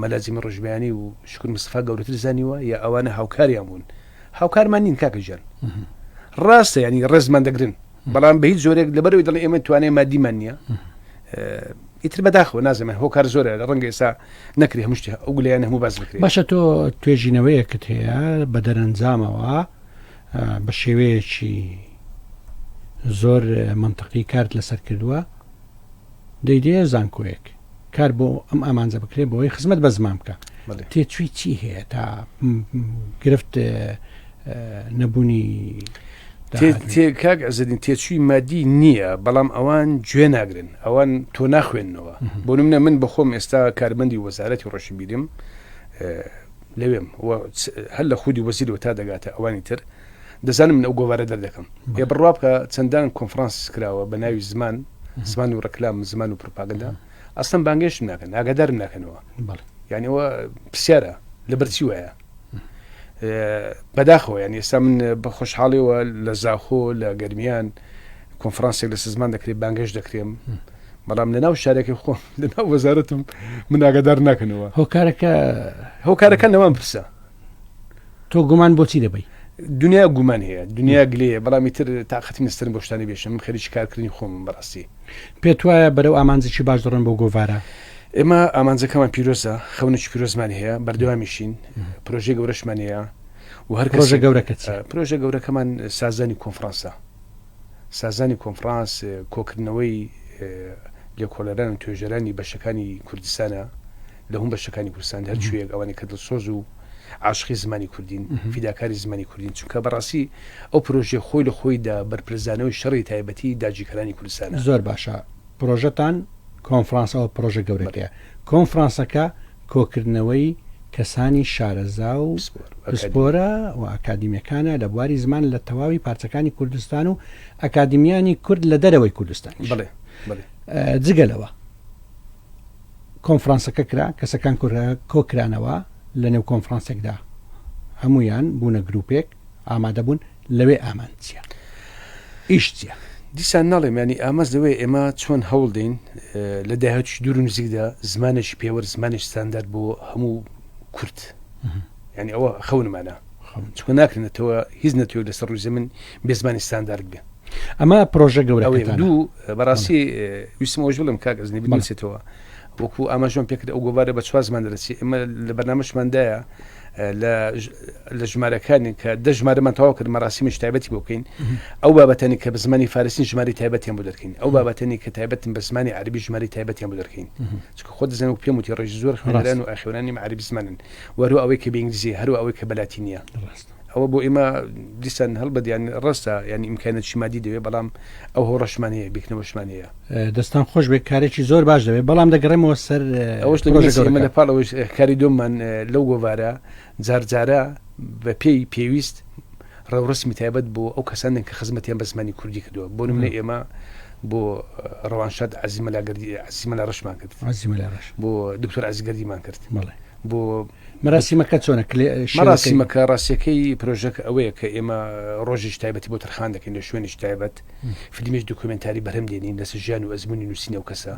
مەلا جەمیل ڕۆژبەیانی و شوکر مستەفا گەورەتر زانیوە یا ئەوانە هاوکاریان بوون؟ هاوکارمان نین کاکە گیان. ڕاستە یانی ڕێزمان دەگرن بەڵام بە هیچ جۆرێک لەبەرەوەی دەڵێن ئێمە توانای مادیمان نییە ئیتر بەداخەوە نازانم هۆکار زۆرە لە ڕەنگە ئێستا نەکرێ هەموو شتێ ئەو گلەیانە هەموو باس بکرێ. باشە تۆ توێژینەوەیەکت هەیە بە دەرەنجامەوە بە شێوەیەکی زۆر مەنتقی کارت لەسەر کردووە دەیدەیە زانکۆیەک کار بۆ ئەم ئامانجە بکرێت بۆی خزمەت بە زمان بکە تێچووی چی هەیە تا گرفت نەبوونی کاک عزەدین تێچووی مادی نییە بەڵام ئەوان گوێ ناگرن ئەوان تۆ ناخوێننەوە بۆ منە من بەخۆم ئێستا کارمەندی وەزارەتی ڕۆشنبیریم لەوێم و هەر لە خودی وەزیرەوە تا دەگاتە ئەوانی تر دەزانم من ئەو گۆڤارە دەردەکەم ئێ بڕوا بکە چەندان کۆنفرانس کراوە بە ناوی زمان زمان و ڕەکلام زمان و پروپاگەندە ئەسڵەن بانگێشتم ناکەن ئاگادارم ناکەنەوە یعنی ئەوە پرسیارە لەبەر چی وایە بەداخەوە یان ئێستا من بە خۆشحاڵیەوە لە زاخۆ لە گەرمیان کۆنفرانسێک لە زمان دەکرێت بانگێش دەکرێم بەڵام لە ناو شارەکەی خۆم لە ناو وەزارەتم من ئاگادار ناکەنەوە هۆکارەکە هۆکارەکە لەوان پرسە تۆ گومان بۆچی دەبەی؟ دنیا گومان هەیە دنیا گلەیە بەڵام ئیتر تاقەتی نسترم بۆ شتانی بێشم من خەریکی کارکردنی خۆمم بەڕاستی. پێت وایە بەرەو ئامانجێکی باش دەڕۆن بۆ گۆڤارە؟ ئێمە ئامانجەکەمان پیرۆزە خەونێکی پیرۆزمان هەیە بەردەوامیشین پرۆژەی گەورەشمان هەیە و هەر پرۆژە گەورەکە چیە؟ پرۆژە گەورەکەمان سازدانی کۆنفرانسە سازدانی کۆنفرانس کۆکردنەوەی لێکۆڵەران و توێژەرانی بەشەکانی کوردستانە لە هەموو بەشەکانی کوردستان هەر کوێیەک ئەوانەی کە دڵسۆز و عاشقی زمانی کوردین فیداکاری زمانی کوردین چونکە بەڕاستی ئەو پرۆژەیە خۆی لە خۆیدا بەرپرسدانەوەی شەڕی تایبەتی داگیرکەرانی کوردستانە. زۆر باشە پرۆژەتان کۆنفرانس ئەوە پرۆژە گەورەکەیە کۆنفرانسەکە کۆکردنەوەی کەسانی شارەزا و پسپۆرە و ئەکادیمیەکانە لە بواری زمان لە تەواوی پارچەکانی کوردستان و ئەکادیمیانی کورد لە دەرەوەی کوردستانیش بەڵێ بەڵێ جگە لەوە کۆنفرانسەکە کرا، کەسەکان کۆکرانەوە. لە نێو کۆنفرانسێکدا هەمویان بوونە گروپێک ئامادە بوون لەوێ ئامانج چیە؟ ئیش چیە؟ دیسان ناڵێم یانی ئامانج لەوەیە ئێمە چۆن هەوڵ دەین لە داهاتووی دوور و نزیکدا زمانێکی پێوەر زمانێکی ستاندارد بۆ هەموو کورد یعنی ئەوە خەونمانە چونکە ناکرێت نەتەوە هیچ نەتەوەیەک لەسەر ڕووی زەمین بێ زمانی ستاندارد بێ ئەمە پرۆژە گەورەکەتانە دوو بەڕاستی ویستم ئەوەش بڵێم کاک ئەزنی بنووسێتەوە وەکو ئاماژەم پێکرد ئەو گۆڤارە بە چوار زمان دەرەچێ ئێمە لە بەرنامەشماندایە لە ژمارەکانی کە دە ژمارەمان تەواو کرد مەراسیمێکی تایبەتی بۆ بکەین ئەو بابەتانی کە بە زمانی فارسین ژماری تایبەتیان بۆ دەرکەین ئەو بابەتانی کە تایبەتن بە زمانی عەربی ژماری تایبەتیان بۆ دەرکەین چونکە خۆت دەزانین وەک پێم وتی ڕێژ زۆر خوێنەران و ئاخێوەرانی عەربی زمانن و هەروە ئەوەی کە بە ئینگلیزی هەروە ئەوەی کە بە لاتینیە ئەوە بۆ ئێمە دیسان هەڵبەت یان ڕاستە یان ئیمکانەتی مادی دەوێت بەڵام ئەو هۆڕەشمان هەیە بیکنەوەشمان هەیە. دەستان خۆش بێت کارێکی زۆر باش دەبێت بەڵام دەگەڕێمەوە سەر ئەوەش پرۆژە گەورەکە. لە پاڵ ئەوەش کاری دۆممان لەو گۆڤارە جار جارە بە پێی پێویست ڕێوڕەسمی تایبەت بۆ ئەو کەسانن کە خزمەتیان بە زمانی کوردی کردووە بۆ نمونە ئێمە بۆ ڕەوانشاد عەزیز مەلا گەردی عەزیز مەلا ڕەشمان کرد عەزیز مەلا ڕەش بۆ دکتۆر عەزیز گەردیمان کرد بەڵێ بۆ مەراسیمەکە چۆنە؟ مەراسیمەکە ڕاستیەکەی پرۆژەکە ئەوەیە کە ئێمە ڕۆژێکی تایبەتی بۆ تەرخان دەکەین لە شوێنێکی تایبەت فیلمێکی دۆکیومێنتاری بەرهەم دێنین لەسەر ژیان و ئەزموونی نووسینی ئەو کەسە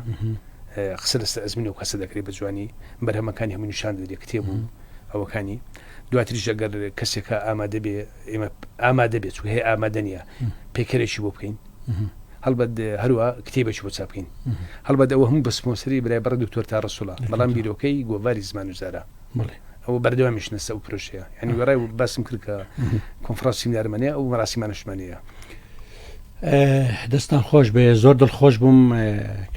قسە لەسەر ئەزموونی ئەو کەسە دەکرێت بە جوانی بەرهەمەکانی هەموو نیشان دەدرێت کتێب و ئەوەکانی دواتریش ئەگەر کەسێکە ئامادە بێ ئێمە ئامادە بێت چونکە هەیە ئامادە نییە پێکەرێکی بۆ بکەین هەڵبەت هەروە کتێبێکی بۆ چاپ بکەین هەڵبەت ئەوە هەموو بە سپۆنسەری برای بەڕێز دکتۆر تا ڕەسوڵە بەڵام بیرۆکەی گۆڤاری زمان و زارا ئەوە بەردەوامیش نەسە ئەو پرۆژەیە یعنی وێڕای باسم کرد کە کۆنفرانس سیمینارمانەیە ئەو مەراسیمانەشمانەیە. دەستان خۆش بێ زۆر دڵخۆش بووم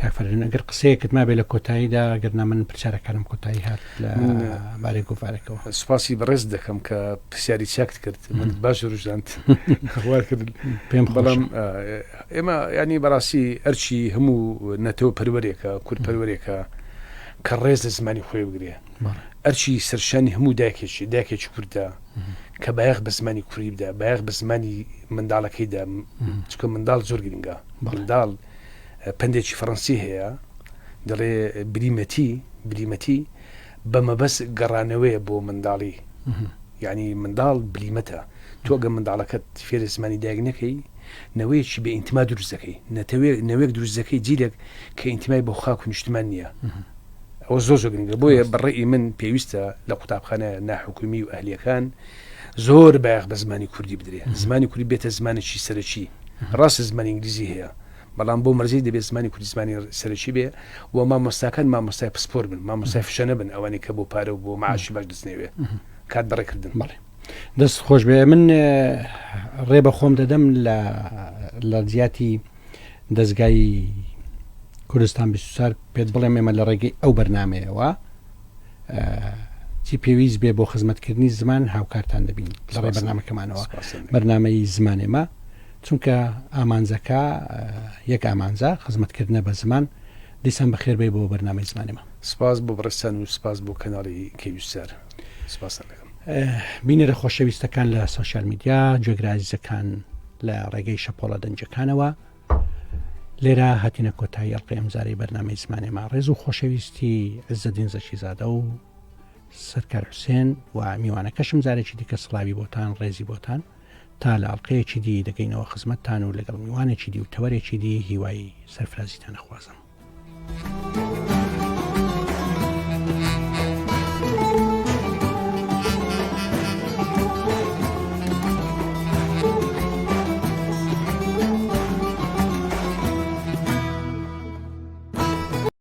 کاک فەرەدون ئەگەر قسەیەکت مابێ لە کۆتاییدا گەر نا من پرسیارەکانم کۆتایی هات لە بارەی گۆڤارەکەوە. سوپاسی بەڕێزت دەکەم کە پرسیاری چاکت کرد منت باش وروژاند وای کرد پێم خۆشە. بەڵام ئێمە یانی بەڕاستی ئەرکی هەموو نەتەوە پەروەرێکە کورد پەروەرێکە کە ڕێز لە زمانی خۆی بگرێ ئەرکی سەرشانی هەموو دایکێکی دایکێکی کوردە کە بایەخ بە زمانی کوردی بدا بایەخ بە زمانی منداڵەکەی دا چونکە منداڵ زۆر گرنگە منداڵ پەندێکی فەڕەنسی هەیە دەڵێ بلیمەتی بلیمەتی بە مەبەست گەڕانەوەیە بۆ منداڵی یعنی منداڵ بلیمەتە تۆ گە منداڵەکەت فێرە زمانی دایک نەکەی نەوەیەکی بێ ئینتما دروست دەکەی نەتەوێ نەوەیەک دروست دەکەی جیلێک کە ئینتمای بۆ خاک و نیشتمان نییە ئەوە زۆر زۆر گرنگە بۆیە بەڕێی من پێویستە لە قوتابخانە ناحکومی و ئەهلیەکان زۆر بایەخ بە زمانی کوردی بدرێ زمانی کوردی بێتە زمانێکی سەرەکی ڕاستە زمانی ئینگلیزی هەیە بەڵام بۆ مەرجی دەبێت زمانی کوردی زمانی سەرەکی بێ و مامۆستاکان مامۆستای پسپۆر بن مامۆستای فشە نەبن ئەوانەی کە بۆ پارە و بۆ معاشی باش دەچنەوێ کات بەڕێکردن. بەڵێ دەست خۆش بێ من ڕێ بە خۆم دەدەم لە لە جیاتی دەزگای کوردستان 24 پێت بڵێم ئێمە لە ڕێگەی ئەو بەرنمەیەوە چی پێویست بێ بۆ خزمەتکردنی زمان هاوکارتان دەبین لە ڕێ بەرنمەکەمانەوە بەرنمەی زمانێمە چونکە ئامانجەکە یەک ئامانجە خزمەتکردنە بە زمان دیسان بەخێر بێی بۆ بەرنمەی زمانێمە. سپاس بۆ بەڕێزتان و سپاس بۆ کەناڵی کەیوسەر سپاستان دەکەم. بینەرە خۆشەویستەکان لە سۆشیال میدیا گوێگرە ئازیزەکان لە ڕێگەی شەپۆڵە دەنگەکانەوە لێرە هاتینە کۆتایی ئەڵلقەی ئەمجارەی بەرنامەی زمانێما ڕێز و خۆشەویستی عزەدین زەکیزادە و سەرکار حوسێن و میوانەکەشم جارێکی دیکە سڵاوی بۆتان ڕێزی بۆتان تا لە ئەڵلقەیەکی دی دەگەینەوە خزمەتتان و لەگەڵ میوانێکی دی و تەوەرێکی دی هیوای سەرفرازیتان ئەخوازم.